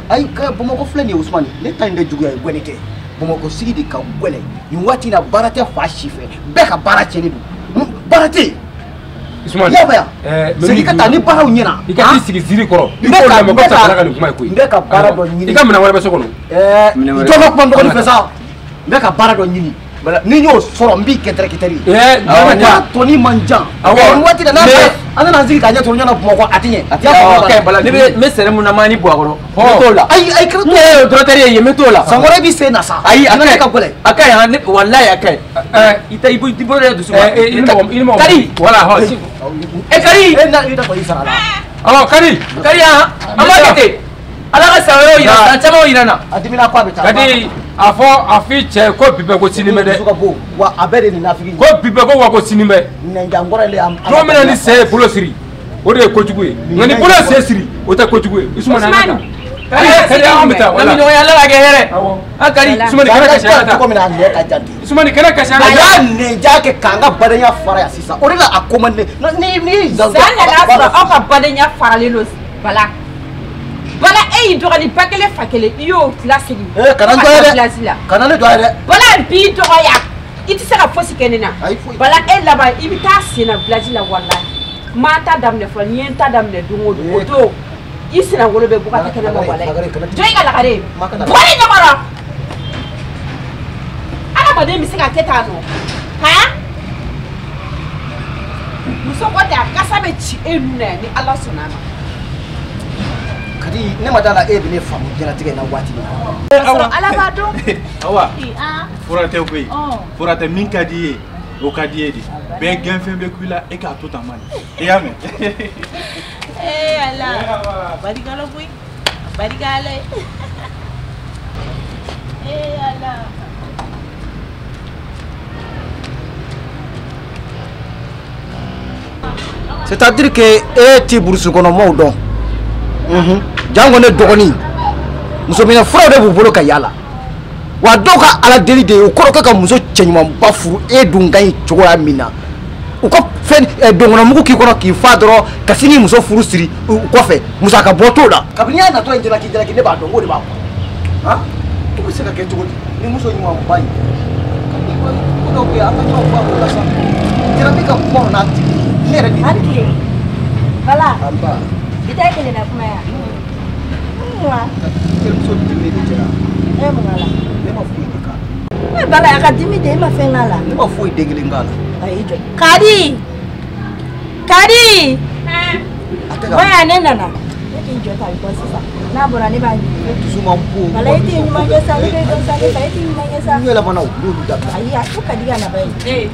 [SPEAKER 2] Ayi Bamakɔ filɛ nin ye Usumani ne ta in tɛ juguya ye gɛlɛn tɛ. Bamakɔ sigi de ka gɛlɛn nin waati in na baara tɛ fa si fɛ bɛɛ ka baara tiɲɛnen don baara tɛ yen.
[SPEAKER 4] Usumani
[SPEAKER 2] i y'a faamuya segin ka taa ni baaraw ɲɛna.
[SPEAKER 4] I ka t'i sigi ziiri kɔrɔ i k'o lamɛn ko Bala ka nin kuma ye koyi.
[SPEAKER 2] N bɛ ka baara dɔ ɲini.
[SPEAKER 4] I ka minɛn wɛrɛ bɛ so kɔnɔ.
[SPEAKER 2] Jɔ ka kuma n dɔgɔnin fɛ sa n bɛ ka baara dɔ ɲini. Ni n y'o sɔrɔ n b'i kɛ directeur ye. Tɔni man jan. Awɔ nin waati la n'a an nana an sigi k'a ɲɛ sɔrɔ ɲɔgɔn na Bamakɔ a tɛ ɲɛ.
[SPEAKER 10] A ka ɲi Bala ne bɛ n bɛ sɛnɛ mun na maa ni bɔ a kɔrɔ. N bɛ t'o la.
[SPEAKER 2] Ayi ayi kana
[SPEAKER 10] t'o la. Ne yɛrɛ ye directeur ye yen n bɛ t'o la.
[SPEAKER 2] San wɛrɛ b'i sen na sa.
[SPEAKER 10] Ayi a ka ɲi
[SPEAKER 2] ka gɛlɛn.
[SPEAKER 10] A ka ɲi walayi a ka ɲi. I tɛ i bolo yɛrɛ dusu ma.
[SPEAKER 4] I ni mɔgɔ.
[SPEAKER 10] Kari.
[SPEAKER 4] Voilà hɔn.
[SPEAKER 10] Kari.
[SPEAKER 2] E na i da kɔni sara la.
[SPEAKER 4] Awɔ Kari.
[SPEAKER 10] Kari yan an b'a kɛ ten. Ala ka san wɛrɛw yira san camanw yira n na.
[SPEAKER 2] A dimina ko a bɛ taa.
[SPEAKER 4] Kadi a fɔ a f'i cɛ ko bi bɛɛ ko sini bɛ dɛ.
[SPEAKER 2] Dusu ka bon wa a bɛɛ de nin nafigi.
[SPEAKER 4] Ko bi bɛɛ ko wa ko sini bɛ.
[SPEAKER 2] Nɛnjankɔrɔ le an.
[SPEAKER 4] Don min na ni sɛ ye bolo siri o de ye kojugu ye nka ni bolo ye sɛ siri o tɛ kojugu ye Usumani an ka taa. Kari an bɛ taa
[SPEAKER 10] wala. An bɛ ɲɔgɔn ye Ala k'a kɛ hɛrɛ. An Kari
[SPEAKER 4] Usumani kana kasi an ka taa.
[SPEAKER 2] Cogo min na a nɛ ka jan ten.
[SPEAKER 4] Usumani kana kasi an ka
[SPEAKER 2] A
[SPEAKER 4] taa.
[SPEAKER 2] y'a nɛnja kɛ k'an ka badenya fara yan sisan o de la a ko man di ne ni.
[SPEAKER 3] San nana sɔrɔ aw ka badenya faralen don Bala. Bala e y'i dɔgɔnin ba kelen fa kelen i y'o lasegin.
[SPEAKER 2] Kana n dɔgɔya dɛ. Kana ne dɔgɔya dɛ.
[SPEAKER 3] Bala b'i dɔgɔya i tɛ se ka fosi kɛ ne na. Bala e laban i bɛ taa sen na village la walahi. N ma ta daminɛ fɔlɔ n'i ye n ta daminɛ don o don o don i senangolo bɛ bɔ ka taa kɛnɛma walahi. Jɔ i ka lagare. Bɔ ne ɲɛkɔrɔ. Adamaden bɛ se ka kɛ tan nɔ. Han? Muso ko tɛ a kasa bɛ ci e nun na yan ni Ala sɔnna a ma.
[SPEAKER 2] Kadi ne ma da la e bɛ ne faamu diɲɛlatigɛ in na waati min na.
[SPEAKER 11] Sɔrɔ Ala b'a dɔn.
[SPEAKER 9] Awa fura tɛ koyi fura tɛ min ka di i ye o ka di i ye de bɛɛ gɛnfɛn bɛ ku i la e k'a to tan mani i y'a mɛn.
[SPEAKER 11] Ee Ala barika la koyi barika Ala ye. Ee Ala.
[SPEAKER 2] C'est-à-dire que e ti burusi kɔnɔ maaw dɔn. Jango ne dɔgɔnin musominɛ furaw de b'u bolo ka yaala wa dɔw ka ala deli de ye u kɔrɔkɛ ka muso cɛɲumanba furu e dun ka ɲi cogoya min na u ka fɛn donkɔnɔmugu k'i kɔnɔ k'i fa dɔrɔn ka sin k'i muso furu siri u kɔfɛ musaka bɔ t'o la kabini y'a natɔ in jalaki jalaki ne b'a dɔn k'o de b'a kɔnɔ han o bɛ se ka kɛ cogo di ni muso ɲumanba in ka ni ko dɔw bɛ yen an ka ɲɔgɔn bɔ a ko la sa jarabi ka kumaw n'a tigi ne yɛrɛ de.
[SPEAKER 12] Bala. I tɛ kelen na kuma ya. Wa.
[SPEAKER 2] Terimuso diminen de cɛla.
[SPEAKER 12] E mun k'a la?
[SPEAKER 2] Ne ma foyi de k'a la.
[SPEAKER 12] E Bala a ka dimi de e ma fɛn k'a la.
[SPEAKER 2] Ne ma foyi den kelen k'a la.
[SPEAKER 12] Ayi jɔ. Kadi. Kadi. Bɔ yan ne nana. Ne k'i jɔ ta bɔ sisan. N'a bɔra ne b'a ɲini.
[SPEAKER 2] Ne dusu man bon.
[SPEAKER 12] Bala e tɛ ɲuman kɛ sa ne bɛ dɔ sa ne fa e tɛ ɲuman kɛ sa.
[SPEAKER 2] N yɛlɛmana o n'olu dabila.
[SPEAKER 12] Ayi a ko Kadi ka na ba ye.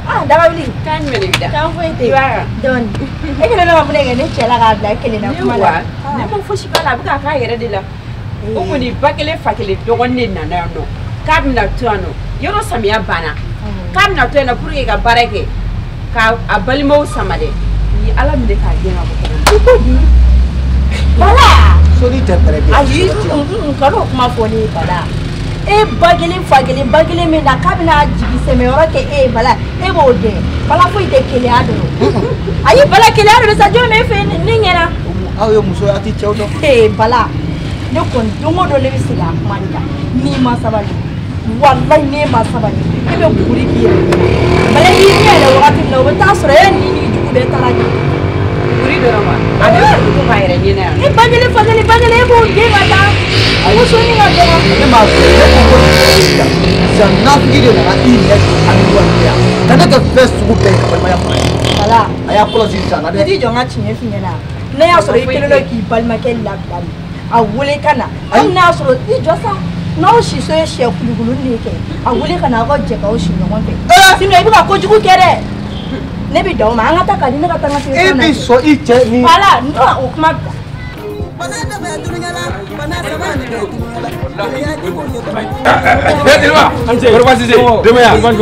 [SPEAKER 12] Ah Dabawuli.
[SPEAKER 3] Kan jumɛn de bɛ da?
[SPEAKER 12] Kan foyi tɛ yen. Dɔɔni. E kelen ma mun de kɛ ne cɛ la k'a bila e kelen na kuma la.
[SPEAKER 3] Ne ma fosi k'a la a bɛ k'a k'a yɛrɛ de la. O kɔni ba kelen fa kelen dɔgɔnin de nana yan nɔ k'a bɛna to yan nɔ yɔrɔ samiya banna k'a bɛna to yan nɔ pour que ka baara kɛ k'a a balimaw sama dɛ ni Ala minɛ k'a gɛn ka bɔ kɛnɛma.
[SPEAKER 12] I ko di? Bala.
[SPEAKER 2] Soli tɛ pɛrɛ bi.
[SPEAKER 12] Ayi kan'o kuma fɔ ne ye Bala. E ba kelen fa kelen ba kelen min na k'a bɛna jigi sɛmɛyɔrɔ kɛ e ye Bala e b'o gɛn Bala foyi tɛ keleya dɔn ayi Bala keleya de bɛ sa jɔn bɛ e fɛ ne ɲɛna.
[SPEAKER 1] Aw ye muso ye a tɛ cɛw dɔn.
[SPEAKER 12] Ee Bala ne kɔni don o don ne bɛ segin a kuma de kan n'i ma sabali walayi n'e ma sabali e bɛ buguri k'i yɛrɛ ɲɛna Bala y'i ɲɛ yɛlɛ wagati min na o bɛ taa sɔrɔ e ni n'i jugu bɛɛ taara ɲɛ.
[SPEAKER 3] Buguri dɔrɔn wa a bɛ ko k'a yɛrɛ ɲɛna yan.
[SPEAKER 12] Ni ba kelen fa kelen ba kelen e b'o den ka taa. Muso ni ka dɔgɔ.
[SPEAKER 1] Ne m'a fɔ ne ko ko sisan nafigi de nana i ɲɛ ani wari yan ka ne kɛ fɛn sugu bɛɛ ye ka balimaya faga.
[SPEAKER 12] Bala.
[SPEAKER 1] A y'a kɔlɔsi sisan na dɛ.
[SPEAKER 12] I t'i jɔ n ka tiɲɛ f'i ɲɛna n'a y'a sɔrɔ i kɛlen don k'i balimakɛ labila de a wele ka na hali n'a y'a sɔrɔ i jɔ sa n'aw siso ye sɛ kulukulu de kɛ a wele ka na aw ka jɛ k'aw si ɲɔgɔn fɛ. Sinon i bɛ ka kojugu kɛ dɛ. Ne bɛ dan o ma an ka taa ka di ne ka taa n ka
[SPEAKER 1] E bɛ sɔn i cɛ ni.
[SPEAKER 12] Bala n tɛna o kuma bila.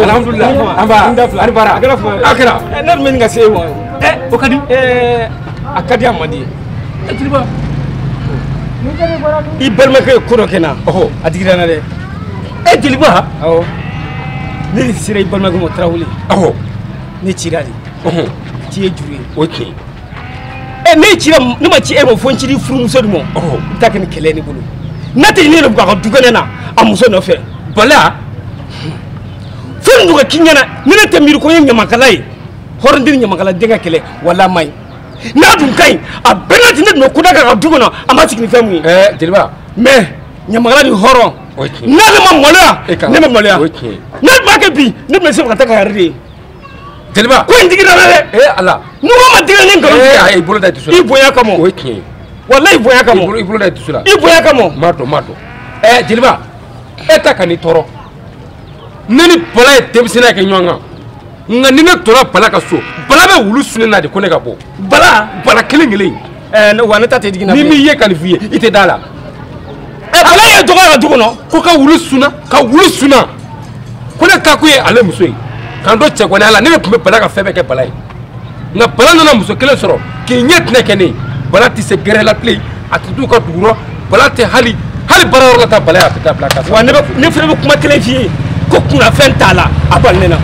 [SPEAKER 4] Alhamdulillah an ba ani bara a kɛra
[SPEAKER 6] ne tun bɛ nin ka se e ma
[SPEAKER 4] o ka di
[SPEAKER 6] a ka di a man di
[SPEAKER 4] jeliba
[SPEAKER 6] i balimakɛ ye ko dɔ kɛ n na a digira n na dɛ
[SPEAKER 4] jeliba
[SPEAKER 6] awɔ ne de sera i balimakɛ ma Tarawele ne cira de ci ye juru ye
[SPEAKER 4] o tiɲɛ
[SPEAKER 6] ne cira ne ma ci e ma fo n cira i furumuso de ma i bɛ taa kɛ ni kɛlɛ ye ne bolo n'a tɛ ne yɛrɛ bugɔ a ka du kɛnɛ na a muso nɔfɛ
[SPEAKER 4] Bala
[SPEAKER 6] fɛn dɔ ka k'i ɲɛna ni ne tɛ miiri ko n ye ɲamakala ye hɔrɔnden ni ɲamakala den ka kɛlɛ wala ma ɲi n'a dun ka ɲi a bɛɛ n'a ti ne tun bɛ koda kɛ a ka du kɔnɔ a ma sigi ni fɛn mun ye
[SPEAKER 4] jeliba
[SPEAKER 6] mais ɲamakala ni hɔrɔn n'ale ma maloya ne ma maloya ne tun b'a kɛ bi ne tun bɛ se ka taa ka yɛrɛ de ye
[SPEAKER 4] jeliba
[SPEAKER 6] ko in digira la dɛ
[SPEAKER 4] ala
[SPEAKER 6] n'u ma digira ni nkalon tigɛ
[SPEAKER 4] i bolo da i dusu la
[SPEAKER 6] i bonya kama
[SPEAKER 4] o ye tiɲɛ ye
[SPEAKER 6] walayi bonya kama
[SPEAKER 4] i bolo da i dusu la
[SPEAKER 6] i bonya kama
[SPEAKER 4] n b'a dɔn n b'a dɔn jeliba e ta ka n'i tɔɔrɔ ne ni Bala ye denmisɛnninya kɛ ɲɔgɔn kan nka ni ne tora Bala ka so Bala bɛ wulu sun ne na de ko ne ka bɔ
[SPEAKER 6] Bala
[SPEAKER 4] Bala kelen kelen
[SPEAKER 6] wa ne ta tɛ jigin na
[SPEAKER 4] ni m'i ye ka nin f'i ye i tɛ da la
[SPEAKER 6] Bala ye dɔgɔya ka du kɔnɔ
[SPEAKER 4] ko ka wulu sunna ka wulu sunna ko ne ta ko ye ale muso ye k'an to cɛgɔniya la ne de tun bɛ Bala ka fɛn bɛɛ kɛ Bala ye nka Bala nana muso kelen sɔrɔ k'i ɲɛ tɛnɛ kɛ ne ye Bala tɛ se gɛrɛ la bilen a tɛ t'u ka dugu rɔ Bala tɛ hali baarayɔrɔ la taa Bala ye a tɛ taa bila ka
[SPEAKER 6] wa ne fana bɛ kuma kelen f'i ye ko kunnafɛn t'a la a bali ne na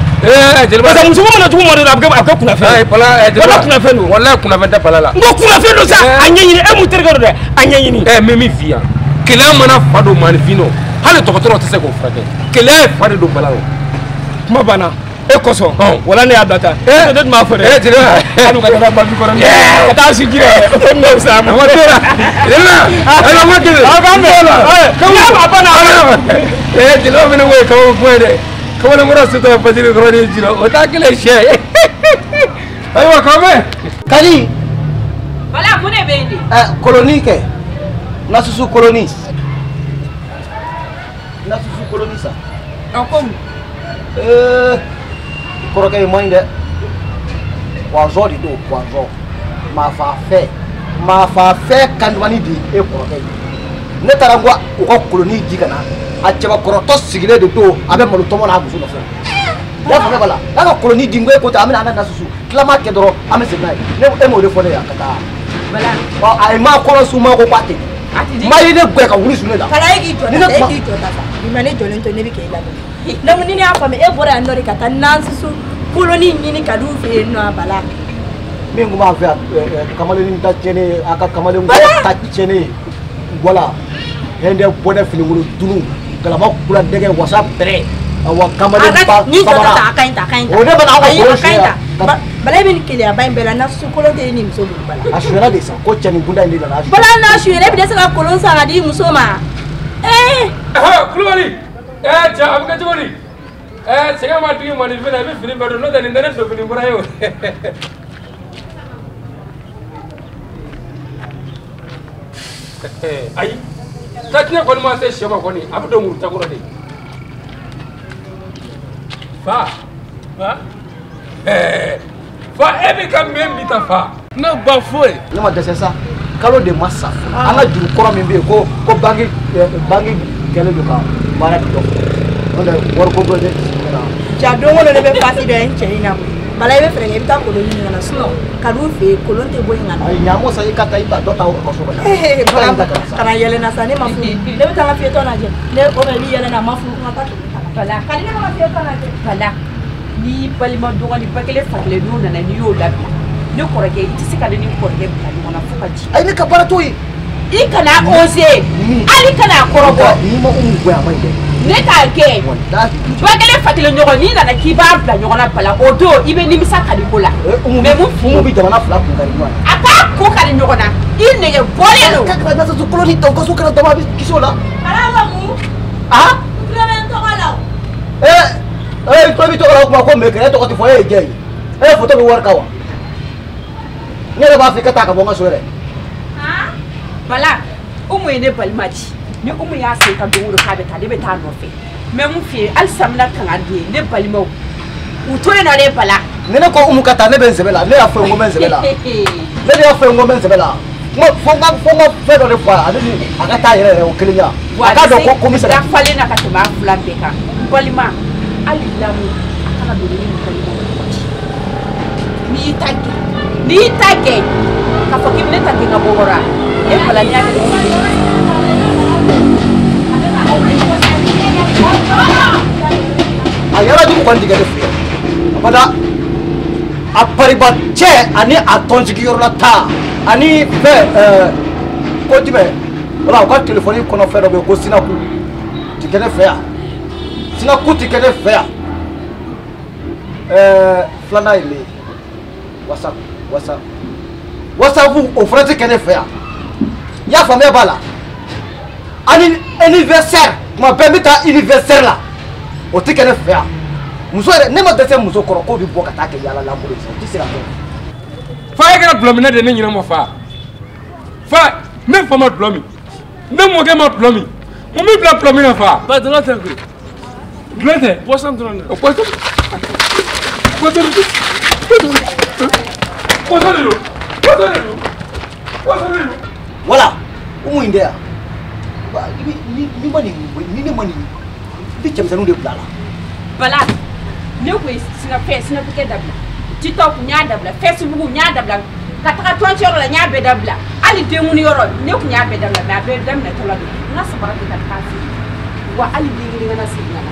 [SPEAKER 4] jeliba
[SPEAKER 6] parce que muso mana jugu ma dɔrɔn a bɛ kɛ kunnafɛn
[SPEAKER 4] Bala
[SPEAKER 6] wala kunnafɛn don
[SPEAKER 4] walayi kunnafɛn tɛ Bala la
[SPEAKER 6] n ko kunnafɛn don sa a ɲɛɲini e mun terikɛ don dɛ a ɲɛɲini
[SPEAKER 4] n bɛ min f'i ye keleya mana fa don maaninfin nɔ hali dɔgɔtɔrɔ tɛ se k'o furakɛ keleya ye fa de don Bala la
[SPEAKER 6] kuma banna e kosɔn wala ne y'a bila tan ne tun b'a fɔ dɛ
[SPEAKER 4] jeliba
[SPEAKER 6] hali ka taa babi kɔrɔ ka taa si ji yɛrɛ o min ka fisa a ma
[SPEAKER 4] jeliba ayiwa ma kelen
[SPEAKER 6] aw k'an bɛn a banna
[SPEAKER 4] jeliba fana ko ye kabako kuma ye dɛ kamalenkɔrɔ sotɔ basiri kɔrɔ ni ji la o t'a kelen sɛ ye ayiwa k'an bɛn.
[SPEAKER 1] Kadi.
[SPEAKER 3] Bala mun de bɛ yen de.
[SPEAKER 1] Koloni kɛ nasusu koloni nasusu koloni sa.
[SPEAKER 3] Komi.
[SPEAKER 1] Kɔrɔkɛ in man ɲi dɛ poison de don poison maafafɛ kantumani de ye e kɔrɔkɛ ye ne taara n ko u ka koloni ji ka na a cɛbakɔrɔtɔ sigilen de don a bɛ malo tɔmɔ n'a muso nɔfɛ i y'a faamuya bala n'a ka koloni di n ko e ko ten an bɛna an ka na susu tilama kɛ dɔrɔn an bɛ segin n'a ye ne e m'o de fɔ ne ye ka taa ɔ a ye maa kɔnɔ su ma ko k'a tɛ maa ye ne gɛn ka wuli su ne la.
[SPEAKER 12] Bala e k'i jɔ ta e k'i jɔ ta sa bi ma ne jɔlen to ne bɛ k'e lamɛn. Donc ni ne y'a faamu e bɔra yan nɔ de ka taa nansusu koloni ɲini ka d'u fɛ yen nɔ a bala.
[SPEAKER 1] Min tun b'a fɛ yan kamalennin ta tiɲɛnen a ka kamalen ta tiɲɛnen wala hɛndɛ bɔnɛ finikolo dunu galama kula dɛgɛ wasa bɛrɛ awa kamalen ba
[SPEAKER 12] ni jɔ ta a ka ɲi ta a ka ɲi ta
[SPEAKER 1] o ne bɛ na aw ka
[SPEAKER 12] ayi
[SPEAKER 1] kolon
[SPEAKER 12] a ka ɲi
[SPEAKER 1] suɲɛ
[SPEAKER 12] ta Bala e bɛ nin keleyaba in bɛɛ la nasusu kolon tɛ ni muso bolo Bala.
[SPEAKER 1] A suyɛnna de sa ko cɛnin kunda in de nana.
[SPEAKER 12] Bala n'a suyɛnna e bɛ dɛsɛ ka kolon san ka di muso ma.
[SPEAKER 4] Kulubali cɛ a bɛ kɛ cogo di sɛgɛn ma digi mɔnifin na i bɛ fini bɛɛ don n'o tɛ nin tɛ ne don fini kura ye o. Ayi tatinɛ kɔni ma se sɛ ma kɔni a bɛ don muru takɔrɔ de fa fa fa e bɛ ka mɛn bi ta fa ne ba foyi.
[SPEAKER 1] Ne ma dɛsɛ sa kalo de ma sa fɔlɔ an ka juru kɔrɔ min bɛ yen ko banki kɛlen don ka baara dɔ n'o tɛ wariko bɛ ne sigi na.
[SPEAKER 12] Ja don o don ne bɛ pasi dɔ ye n cɛ in na koyi. Bala i bɛ fɛɛrɛ kɛ i bɛ taa kolon ɲini ka na sinon ka d'u fɛ yen kolon tɛ bɔ yen ka na.
[SPEAKER 2] Ayi ɲaamo sa i ka taa i ba dɔ ta o kaso kɔnɔ.
[SPEAKER 12] Kana yɛlɛ na sa ne ma furu ne bɛ taa n ka fiyetɔ lajɛ ne o bɛ n'i yɛlɛ na a ma furu kuma taa kolon ta.
[SPEAKER 3] Bala
[SPEAKER 12] ka di ne ma ka fiyetɔ lajɛ.
[SPEAKER 3] Bala n'i balima dɔgɔnin ba kelen fa kelen n'u nana n'i y'o labila ne kɔrɔkɛ i tɛ se ka ne ni n kɔrɔkɛ bila ɲɔgɔn na fo ka jigin.
[SPEAKER 2] Ayi ne ka baara t'o ye.
[SPEAKER 3] I kana oser hali kana kɔrɔbɔ.
[SPEAKER 2] N'i ma Umu goya a ma ɲi dɛ.
[SPEAKER 3] Ne k'a kɛ ba kelen fa kelen ɲɔgɔn n'i nana k'i b'a bila ɲɔgɔn na Bala o don i bɛ nimisa ka ko la.
[SPEAKER 2] Mais mun Umu bɛ jamana fila kun kari ɲɔgɔn
[SPEAKER 3] na. A k'a ko kari ɲɔgɔn na i nege bɔlen don.
[SPEAKER 2] Ka kɛra nasaso kolo ni tɔw kaso kɛra dama a bɛ kisi o la.
[SPEAKER 12] Bala mun.
[SPEAKER 2] Ah.
[SPEAKER 12] N tulo bɛ n tɔgɔ la o.
[SPEAKER 2] Ee i tulo b'i tɔgɔ la o kuma ko mɛ e tɔgɔ tɛ fɔ e ye jɛ ye e foto bɛ wari kan wa. Ne yɛrɛ b'a fɔ i ka taa ka bɔ n ka so yɛrɛ.
[SPEAKER 3] Bala Umu ye ne balima di ni Umu y'a sen ka don o don k'a bɛ taa ne bɛ taa nɔfɛ mɛ mun f'i ye halisa n bɛna kangari di ye ne balimaw u to yen nɔ de Bala.
[SPEAKER 2] Ni ne ko Umu ka taa ne bɛ n sɛbɛ la ne y'a fɔ ye n ko n bɛ n sɛbɛ la ne de y'a fɔ ye n ko n bɛ n sɛbɛ la kuma fo n ka fɛn dɔ de fɔ a ye ale ni a ka taa yɛrɛ yɛrɛ o kelen ya a k'a dɔn ko n bɛ se ka.
[SPEAKER 3] Dafalen na ka tɛmɛ a fila bɛɛ kan n balima hali lamɔ a kana don ne ni balimaw ni ɲɔgɔn cɛ n'i y'i ta gɛn n'i y'i ta gɛn k'a fɔ k'i bɛ ne ta gɛn ka bɔ kɔrɔ e Bala n'i y'a kɛ.
[SPEAKER 2] A yɛrɛ jugu kɔni tigɛ ne fɛ yen abada a pariba cɛ ani a tɔnsigiyɔrɔla ta ani fɛn ko jumɛn wala u ka telefɔni kɔnɔ fɛn dɔ bɛ yen ko sinaku ti kɛ ne fɛ yan sinaku ti kɛ ne fɛ yan filanan ye min ye wasa wasa wasapu o fana ti kɛ ne fɛ yan i y'a faamuya b'a la ani anniversaire tuma bɛɛ n bɛ taa anniversaire la o tɛ kɛ ne fɛ yan muso yɛrɛ ne ma dɛsɛ muso kɔrɔ k'o bɛ bɔ ka taa kɛ yaala lankolon ye sa o tɛ se ka kɛ.
[SPEAKER 4] Fa e kɛra dulɔminɛ de ye ne ɲinɛ ma fa fa ne fa ma dulɔ min ne mɔkɛ ma dulɔ min mun b'i bila dulɔ min na fa.
[SPEAKER 6] Ba dulɔ tɛ koyi.
[SPEAKER 4] Dulɔ tɛ.
[SPEAKER 6] Boisson dɔrɔn de.
[SPEAKER 4] Boisson boisson boisson de don boisson de don boisson de don.
[SPEAKER 2] Voilà Umu in tɛ yan ni ma nin ni ne ma nin i bɛ cɛmisɛnninw de bila a la.
[SPEAKER 3] Bala ne ko ye fɛn sinafukɛ dabila TikTok n y'a dabila Facebook n y'a dabila ka taga tɔncɛyɔrɔ la n y'a bɛɛ dabila hali denkunniyɔrɔ ne kun y'a bɛɛ dabila mais a bɛɛ daminɛtɔ la don n ka samara tɛ ka taa feere wa hali den kelen kana segin ka na.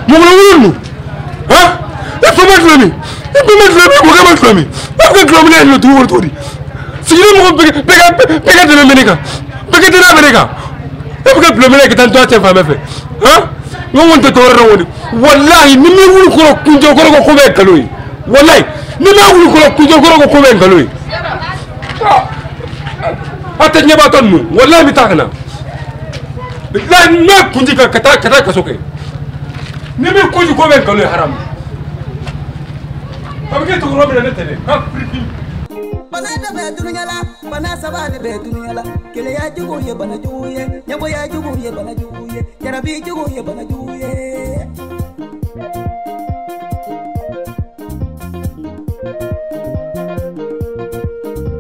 [SPEAKER 4] Mɔgɔ ninnu han e fa ma dulɔ min e ba ma dulɔ min mɔkɛ ma dulɔ min e bɛ kɛ dulɔ minɛ ye dugu kɔnɔ cogo di sigida mɔgɔ bɛɛ ka dɛmɛ bɛ ne kan bɛɛ ka dɛmɛ bɛ ne kan e bɛ kɛ dulɔ minɛ ka taa n to a cɛ fan bɛɛ fɛ han n ko n tɛ dɔwɛrɛ dɔn kɔni walahi ni min wuli kɔrɔ kunjɛ kɔrɔ ko ko bɛ nkalon ye walahi ni ma wuli kɔrɔ kunjɛ kɔrɔ ko ko bɛ nkalon ye a tɛ ɲɛbaatɔ ninnu walahi n bɛ taa ka na bilahi n bɛ kunji ka taa kaso kɛ ni min kunji ko bɛ nkalon ye haramu a bɛ kɛ cɛkɔrɔba min na ne tɛ dɛ k'a firifin.
[SPEAKER 1] Bana dɔ bɛ dunuya la bana saba de bɛ dunuya la keleya jugu ye bana jugu ye ɲɛgoya jugu ye bana jugu ye jarabi jugu ye bana jugu ye.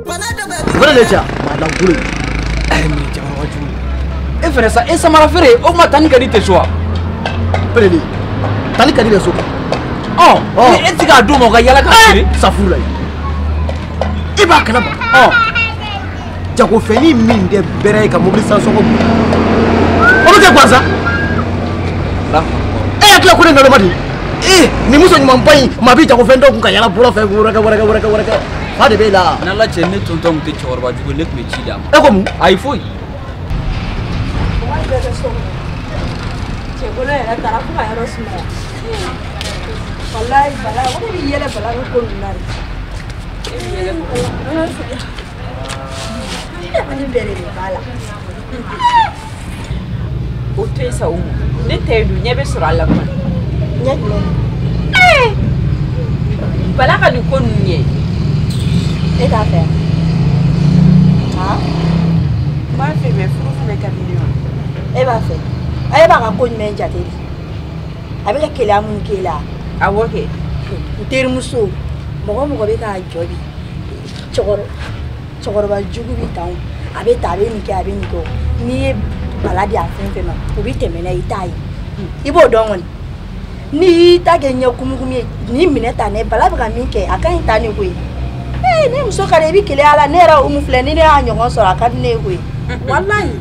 [SPEAKER 1] Bana dɔ bɛ.
[SPEAKER 2] Wele de ca maa lankolon ye.
[SPEAKER 6] Nin cɛkɔrɔba jugu e fɛnɛ sa e samara feere o kuma tani ka di tɛ so wa.
[SPEAKER 2] Pele tani ka di bɛ so.
[SPEAKER 6] Ɔ ni e ti k'a d'u ma u ka yala k'a feere.
[SPEAKER 2] Safuru la ye. I b'a kalama. Ɔ jagofɛnni min tɛ bɛrɛ ye ka mobili san sɔngɔ bɔ o bɛ kɛ gansan. E hakili ko ne nkalon ma de ee nin muso ɲumanba in maa bɛ jagofɛn dɔw kun ka yala bɔlɔ fɛ wɛrɛ wɛrɛ wɛrɛ wɛrɛ fa de b'e la.
[SPEAKER 10] N'Ala cɛ ne tonton tun tɛ cɛkɔrɔba jugu ye ne tun bɛ ci d'a ma.
[SPEAKER 2] E ko mun.
[SPEAKER 10] Ayi foyi.
[SPEAKER 12] Cɛkolo yɛrɛ taara fo ka yɔrɔ sumaya. Walayi Bala o de bɛ yɛlɛ Bala bɛ ko ninnu na de. Ani bɛɛ de b'a la.
[SPEAKER 3] O to yen sa o ne ta ye dun ɲɛ bɛ sɔrɔ a la kuma.
[SPEAKER 12] Ɲɛ jumɛn?
[SPEAKER 3] Bala ka nin ko ninnu ye.
[SPEAKER 12] E t'a fɛ wa?
[SPEAKER 3] N b'a fɛ mais furu fana ka di ne ye wa.
[SPEAKER 12] E b'a fɛ? E b'a ka ko jumɛn jate de? A bɛ ka keleya mun k'e la?
[SPEAKER 3] Awɔ kɛ.
[SPEAKER 12] N terimuso mɔgɔ mɔgɔ bɛ k'a jɔ bi cɛkɔrɔba jugu bi tan A bɛ ta a bɛ nin kɛ a bɛ nin kɛ n'i ye bala di a fɛn fɛn ma o bɛ tɛmɛ n'a ye i t'a ye i b'o dɔn kɔni n'i y'i ta kɛ ɲɛ kumukumu ye nin minɛ ta ne bala bɛ ka min kɛ a ka ɲi ta ne koyi ee ne muso ka di i bɛ keleya la ne yɛrɛ Umu filɛ ni ne y'a ɲɔgɔn sɔrɔ a ka di ne ye koyi walayi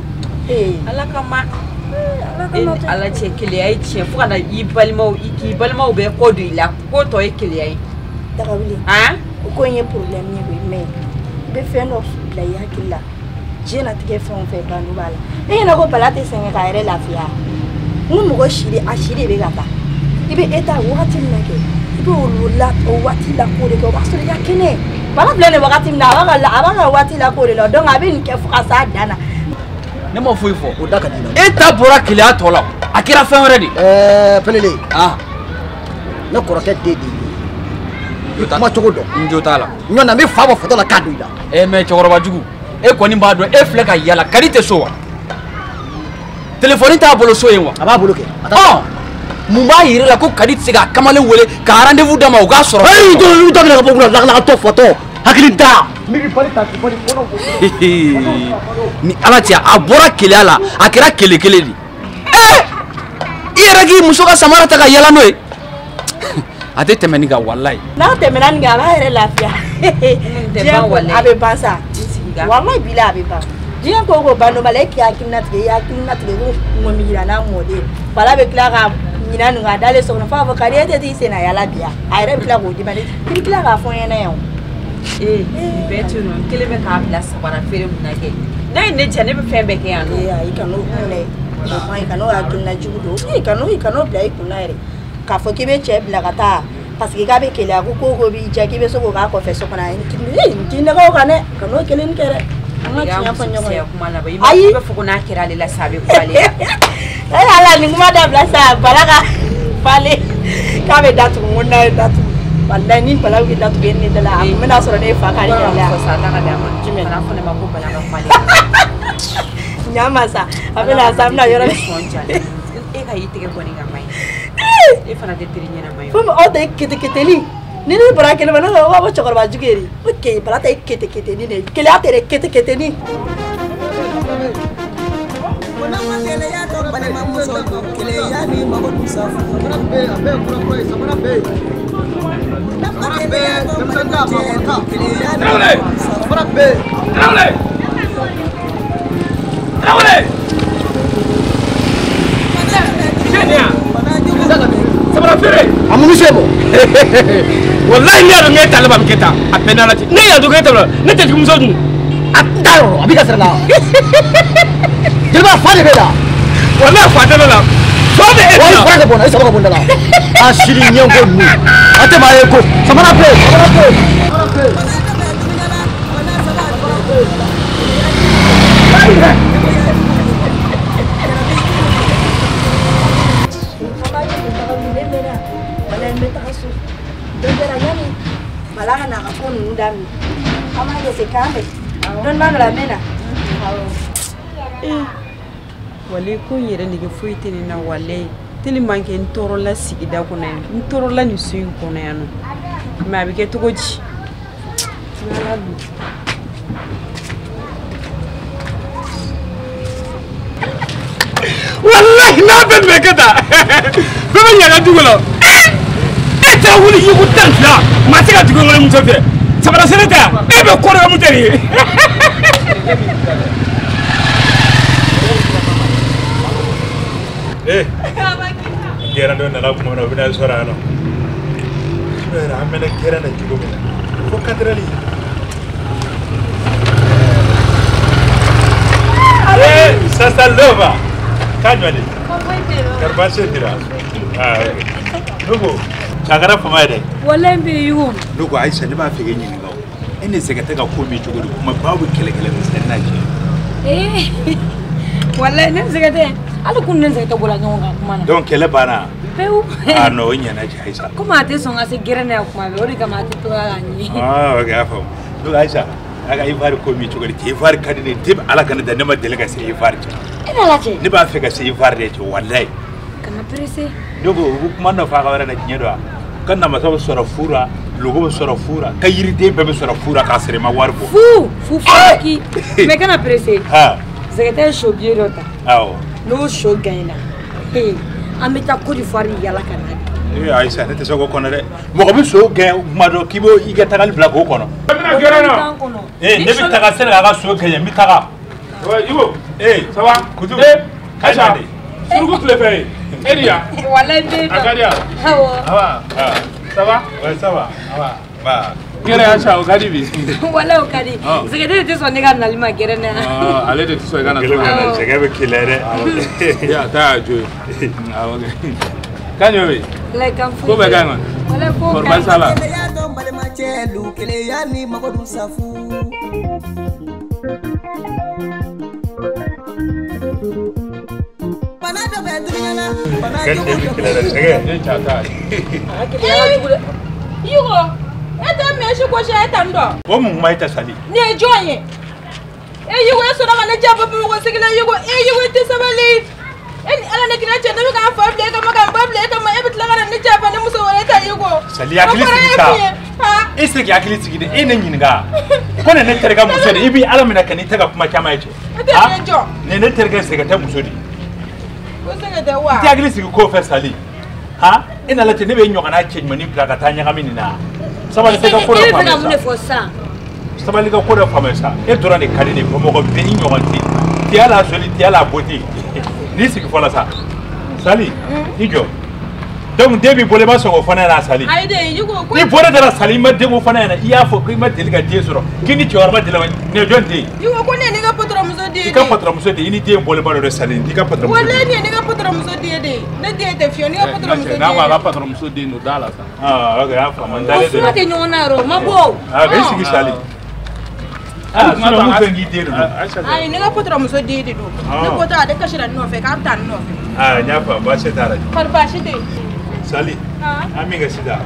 [SPEAKER 12] ee
[SPEAKER 3] ala kama e ni ala cɛ keleya ye tiɲɛ fo ka na i balimaw k'i balimaw bɛɛ kɔ don i la ko tɔ ye keleya ye
[SPEAKER 12] Dagawuli o ko in ye problème ye koyi mais i bɛ fɛn dɔ bila i hakili la diɲɛlatigɛ fɛn o fɛn bandu b'a la e ɲɛna ko bala tɛ sɛgɛn k'a yɛrɛ lafiya n ko mɔgɔ si de a si de bɛ ka taa i bɛ e ta wagati min na kɛ i bɛ o la o waati la ko de kɛ o b'a sɔrɔ i ka kɛnɛ bala filɛ nin wagati min na a b'a ka waati la ko de la donc a bɛ nin kɛ fo ka s'a dan na.
[SPEAKER 10] Ne ma foyi fɔ
[SPEAKER 2] o da ka di n na.
[SPEAKER 10] E ta bɔra keleya tɔ la a kɛra fɛn wɛrɛ de.
[SPEAKER 2] Ɛɛ Pelele. Ne kɔrɔkɛ den de ye. I kuma cogo dɔn.
[SPEAKER 10] N jo t'a la.
[SPEAKER 2] Ɲɔn na n bɛ fa bɔ photo la k'a don i la.
[SPEAKER 10] Ɛ mais cɛkɔrɔba jugu e kɔni b'a dɔn e filɛ ka yala Kadi tɛ so wa? Téléphone t'a bolo so yen wa?
[SPEAKER 2] A b'a bolo kɛ.
[SPEAKER 10] Ɔn mun b'a yira la ko Kadi tɛ se ka kamalen wele ka rendez-vous d'a ma o k'a sɔrɔ.
[SPEAKER 2] Ayi i tɔ minɛ ka bɔ kunna lakalakatɔ fatɔ hakili da.
[SPEAKER 10] Ni ala cɛ a bɔra keleya la a kɛra kele kelen de. Ee i yɛrɛ k'i muso ka samara ta ka yala n'o ye. A tɛ tɛmɛ nin kan walayi.
[SPEAKER 12] N'a tɛmɛna nin kan a b'a yɛrɛ lafiya. Diɲɛ a bɛ ban sa. Walayi bila a bɛ ban. Diɲɛ ko ko ban dɔ b'a la e k'i hakilina tigɛ i hakilina tigɛ ko ŋɔmi yira n'a mɔden bala bɛ tila ka ɲinɛ nin kan a dalen so kɔnɔ f'a fɔ Kadi e tɛ t'i senna yala bi yan a yɛrɛ bɛ tila k'o d'i ma dɛ i bɛ tila k'a fɔ n ɲɛna yan o.
[SPEAKER 3] Ee nin bɛɛ to yen nɔ n kelen bɛ k'a bila sabara feere mun na kɛ n'a ye ne diya ne bɛ fɛn bɛɛ kɛ yan nɔ.
[SPEAKER 12] Ee ayi kan'o kun dɛ o ma ɲi kan'o hakilina jugu don i kan'o bila i kunna yɛrɛ k'a fɔ k'i bɛ cɛ bila ka taa parce que k'a bɛ keleya ko ko b'i diya k'i bɛ se k'o k'a kɔfɛ so kɔnɔ n t'i nɛgɛ o kan dɛ kan'o kelen kɛ dɛ. An ka tiɲɛ fɔ ɲɔgɔn ye.
[SPEAKER 3] Ayi i b'a fɔ ko n'a kɛra ale la sa a bɛ bɔ ale la.
[SPEAKER 12] Ee ala nin kuma dabila sa bala ka falen k'a bɛ datugu n ko n'a ye datugu walayi ni bala bɛ datugu e ni ne da la a kun bɛna sɔrɔ ne ye fa kari kari la.
[SPEAKER 3] Sa ta ka d'a ma jumɛn kana fɔ ne ma ko bala ka falen.
[SPEAKER 12] Ɲa ma sa a bɛna sa a bɛna yɔrɔ min.
[SPEAKER 3] E ka i tɛgɛ bɔ ne ka maɲi. E fana tɛ teri ɲɛnama ye.
[SPEAKER 12] Fo aw ta ye keteketeni. Ni ne bɔra kɛnɛma ne ko ko cɛkɔrɔba jugu ye de ko ke bala ta ye keteketeni de ye keleya tɛ dɛ keteketeni.
[SPEAKER 4] Tarawele! Tarawele! Tarawele! Samara feere.
[SPEAKER 2] A mun se bɔ.
[SPEAKER 4] Walayi ne y'a dɔn k'e t'ale ba min kɛ tan a bɛɛ n'Ala cɛ ne y'a dɔn k'e t'ale ne tɛ muso dun.
[SPEAKER 2] A t'a yɔrɔ a b'i ka sira la. Jeliba fa de bɛ la.
[SPEAKER 4] Walayi fa tɛ ne la. Fa bɛ e la.
[SPEAKER 2] Walayi fa de bɔ n na i sago ka bɔ n da la. A siri ɲɛngo ninnu a tɛ maa ye ko samara bɛ yen samara bɛ yen.
[SPEAKER 12] Bala ka na ka ko ninnu daminɛ an b'a kɛ k'an bɛn dɔɔni b'a la mɛn na.
[SPEAKER 3] Walayi ko in yɛrɛ nege foyi tɛ ne na walayi tellement que n tɔɔrɔla sigida kɔnɔ yan n tɔɔrɔla nin so in kɔnɔ yan nɔ mais a bɛ kɛ cogo di. Ala don.
[SPEAKER 4] Walayi n'a bɛɛ tun bɛ kɛ tan bɛɛ bɛ ɲaga dugu la. E tɛ wuli yugu 12 maa tɛ ka tugu n muso fɛ sabara sɛnɛ tɛ e bɛ kɔrɔ mun tɛ nin ye.
[SPEAKER 7] Ee gɛrɛn dɔ nana tuma min na o bɛna sɔrɔ yan nɔ yɛrɛ an mɛnna gɛrɛn na cogo min na fo katerɛli. Ee Sasalova k'a jɔ de kari baasi tɛ la aa ne ko. A kɛra fama ye dɛ.
[SPEAKER 8] Walayi n bɛ yugu.
[SPEAKER 7] Ne ko Ayisa ne b'a fɛ k'e ɲininka o. E ni Sɛgɛtɛ ka ko min cogo di kuma baw bɛ kɛlɛ kɛlɛ misɛnnin na cɛ.
[SPEAKER 8] Ee walayi ne ni Sɛgɛtɛ hali kunun ne ni Sɛgɛtɛ bɔra ɲɔgɔn kan kuma na.
[SPEAKER 7] Donc kɛlɛ banna.
[SPEAKER 8] Pewu.
[SPEAKER 7] Ah non o ɲɛna cɛ Ayisa.
[SPEAKER 8] Komi a tɛ sɔn ka se gɛrɛn na yan kuma bɛɛ o de kama a tɛ to ka ɲɛ.
[SPEAKER 7] Ah ok a faamu. Donc Ayisa a ka Ivoire ko min cogo di cɛ Ivoire ka di ne ye depuis Ala ka ne da ne ma deli ka se Ivoire cɛ.
[SPEAKER 8] E n'Ala cɛ.
[SPEAKER 7] Ne b'a fɛ ka se Ivoire de cɛ walayi.
[SPEAKER 8] Kana pressé.
[SPEAKER 7] Ne ko u bɛ kuma dɔ fɔ a ka wɛrɛ la tiɲɛ don wa? Ka namasaw sɔrɔ fu la logo bɛ sɔrɔ fu la ka yiriden bɛɛ bɛ sɔrɔ fu la k'a sɔrɔ i ma wari bɔ.
[SPEAKER 8] Fu fu faki mais kana pressé. Zɛgɛtɛ ye so billet dɔ ta.
[SPEAKER 7] Awɔ.
[SPEAKER 8] N'o so gagnera an bɛ taa Côte d'Ivoire yala ka na.
[SPEAKER 7] Ee Ayisa ne tɛ se k'o kɔnɔ dɛ mɔgɔ bɛ so gɛn kuma dɔ k'i b'o i ka tagali bila k'o kɔnɔ.
[SPEAKER 4] Ne bɛna gɛrɛ na.
[SPEAKER 7] Ee ne bɛ taga sani k'a ka so gɛn n bɛ taga.
[SPEAKER 4] Ouais Ibo.
[SPEAKER 7] Ee
[SPEAKER 4] ça va.
[SPEAKER 7] Kutu.
[SPEAKER 4] Ee Aïcha. Suruku tile fɛ ye. E ni yan.
[SPEAKER 8] Walayi n bɛ
[SPEAKER 4] A ka di yan.
[SPEAKER 8] Awɔ.
[SPEAKER 4] Awa. Ça va.
[SPEAKER 7] Ouais ça va.
[SPEAKER 4] Awa.
[SPEAKER 7] Ba.
[SPEAKER 4] Gɛrɛ Aïcha o ka di bi.
[SPEAKER 8] Walayi o ka di. Zɛgɛtɛ de tɛ sɔn ne ka nali ma gɛrɛ na.
[SPEAKER 4] Ale de tɛ sɔn i ka na.
[SPEAKER 7] Sɛgɛ bɛ k'i la dɛ.
[SPEAKER 4] Ya taa y'a jo ye. Awɔ kɛ. Kan jumɛn bɛ yen?
[SPEAKER 8] Walayi kan foyi.
[SPEAKER 4] Ko bɛɛ ka ɲi kɔni.
[SPEAKER 8] Walayi ko
[SPEAKER 4] Kɔri baasi t'a la.
[SPEAKER 1] Keleya dɔn balimacɛ lu keleya ni mago dun safu. Bana dɔ bɛ dunuya la, bana jugu dɔ bɛ
[SPEAKER 7] Sɛgɛ.
[SPEAKER 4] E cɛ ta ye.
[SPEAKER 8] A keleya ka jugu dɛ.
[SPEAKER 11] Yigo, e tɛ mɛsi gosi e tan dɔn.
[SPEAKER 7] O mun kuma e tɛ sali.
[SPEAKER 11] Nin ye jɔn ye? E Yigo e sɔnna ka ne janfa Bamakɔ sigi la Yigo e Yigo i tɛ sabali. E ni Ala ne kira cɛ ne bɛ k'an fa bila e kama k'an ba bila e kama e bɛ tila ka na ne janfa ne muso wɛrɛ ta Yigo.
[SPEAKER 7] Sali hakili sigi sa. E se k'i hakili sigi dɛ e ne ɲininka. Ko ne terikɛ muso de i b'i Ala minɛ ka n'i tɛ ka kuma caman ye cɛ.
[SPEAKER 11] E tɛ ne jɔ.
[SPEAKER 7] Ne ne terikɛ sɛgɛn tɛ muso de ye.
[SPEAKER 11] Ko sɛgɛn tɛ wa?
[SPEAKER 7] I tɛ hakili sigi ko fɛ Sali. Han e n'Ala cɛ ne bɛ ɲɔgɔnna cɛ ɲumannin bila ka taa ɲagami nin na. Sabali sa i ka ko dɔ
[SPEAKER 8] E bɛ fɛ ka
[SPEAKER 7] faamuya
[SPEAKER 8] mun de
[SPEAKER 7] sa.
[SPEAKER 8] fɔ sisan?
[SPEAKER 7] Sabali ka ko dɔ faamuya sa. E dɔrɔn de ka di ne ye Bamakɔ bɛɛ i ɲɔgɔn tɛ yen. Tiya la soli tiya la beauté. N'i sigi fɔlɔ sa. Sali i jɔ. Donc den b'i bolo i ma sɔn k'o fɔ ne ɲɛna Sali.
[SPEAKER 11] Ayi de Yigo ko.
[SPEAKER 7] Ni bɔra da la Sali i ma den ko fɔ ne ɲɛna i y'a fɔ ko i ma deli ka den sɔrɔ k'i ni cɛkɔrɔba deli ka nin ye jɔn den ye?
[SPEAKER 11] Yigo ko ne ye ne ka patɔrɔmuso den ye.
[SPEAKER 7] I ka patɔrɔmuso den i ni den bɔlen ba dɔ de Sali i ka patɔrɔmuso den.
[SPEAKER 11] Walayi nin ye ne ka patɔrɔmuso den de ye. Ne den tɛ fiyewu ne ka patɔrɔmuso den.
[SPEAKER 4] N'a ko a ka patɔrɔmuso den don da la sa.
[SPEAKER 7] Ah ok an faamu n
[SPEAKER 8] O
[SPEAKER 7] dalen
[SPEAKER 8] kuma tɛ ɲɔgɔn na yɛrɛ o ma bɔ o.
[SPEAKER 7] Ah i sigi Sali. Ah sinon mun fɛn k'i den de don.
[SPEAKER 11] Ayi ne ka patɔrɔmuso den de don. Ne bɔtɔ ale kasira ne nɔfɛ k'a bɛ taa ne nɔfɛ.
[SPEAKER 7] Ah n y'a faamu baasi t'a la.
[SPEAKER 11] Kɔri baasi tɛ yen.
[SPEAKER 7] Sali an min kɛ sisan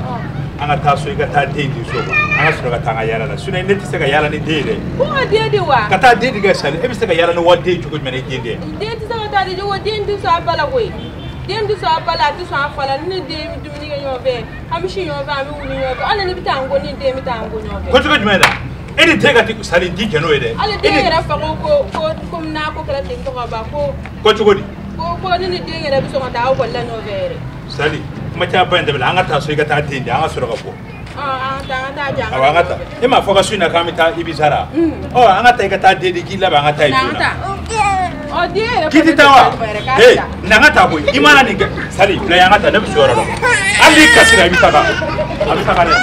[SPEAKER 7] an ka taa so i ka taa den di so ma an ka sɔrɔ ka taa an ka yaala la sinon ne tɛ se ka yaala ni den ye dɛ.
[SPEAKER 11] Ko ka den di wa?
[SPEAKER 7] Ka taa den di kɛ Sali e bɛ se ka yaala ni waliden ye cogo jumɛn na i den tɛ?
[SPEAKER 11] Den tɛ se ka taa di cogo den tɛ sɔn a ba la koyi. Den tɛ sɔn a ba la a tɛ sɔn a fa la ni ne den bɛ dumuni kɛ ɲɔgɔn fɛ an bɛ si ɲɔgɔn fɛ an bɛ wuli ɲɔgɔn fɛ hali ne bɛ taa n ko ni den bɛ taa n ko ɲɔgɔn fɛ.
[SPEAKER 7] Ko cogo jumɛn na? E ni den ka ti Sali di jɛn n'o ye dɛ.
[SPEAKER 11] Hali den yɛrɛ fa ko komi n'a ko kɛra ten tɔ ka ban ko.
[SPEAKER 7] Ko cogo di?
[SPEAKER 11] Ko ne ni den yɛrɛ bɛ sɔn ka taa ekɔli la ɲɔgɔn fɛ yɛrɛ.
[SPEAKER 7] Sali kuma caman ba in dabila an ka taa so i ka taa den di an ka sɔrɔ ka bɔ.
[SPEAKER 11] An taa an taa di an
[SPEAKER 7] Awɔ an ka taa e m'a fɔ ka su in na k'an bɛ taa Ibiza la. Ɔ an ka taa i ka taa den di k'i labɛn an ka taa yen joona.
[SPEAKER 11] Ɔ den yɛrɛ
[SPEAKER 7] K'i tɛ taa wa? Ee na an ka taa koyi i mana nin kɛ Sali bila yen an ka taa ne bɛ so yɔrɔ la hali n'i kasira i bɛ taga a bɛ taga dɛ.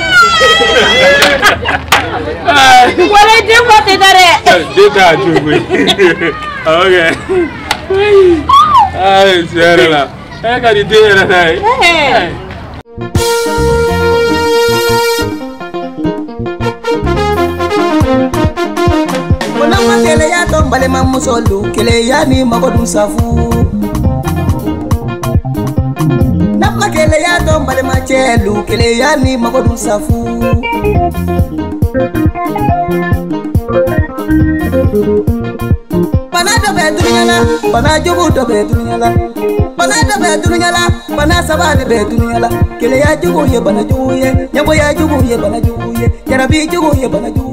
[SPEAKER 8] Walayi den ko tɛ taa dɛ.
[SPEAKER 4] Den t'a jo koyi. Awɔ kɛ. Ayi tiɲɛ yɛrɛ la. E ka di den yɛrɛ ta ye.
[SPEAKER 1] Ko n'an ma keleya dɔn balimamuso lu keleya ni mago dun safu. N'an ma keleya dɔn balimacɛ lu keleya ni mago dun safu. Bana dɔ bɛ dunuya la, bana jugu dɔ bɛ dunuya la. Bana dɔ bɛ dunuya la, bana saba de bɛ dunuya la. Keleya jugu ye bana jugu ye, ɲɛgoya jugu ye bana jugu ye, jarabi jugu ye bana jugu ye.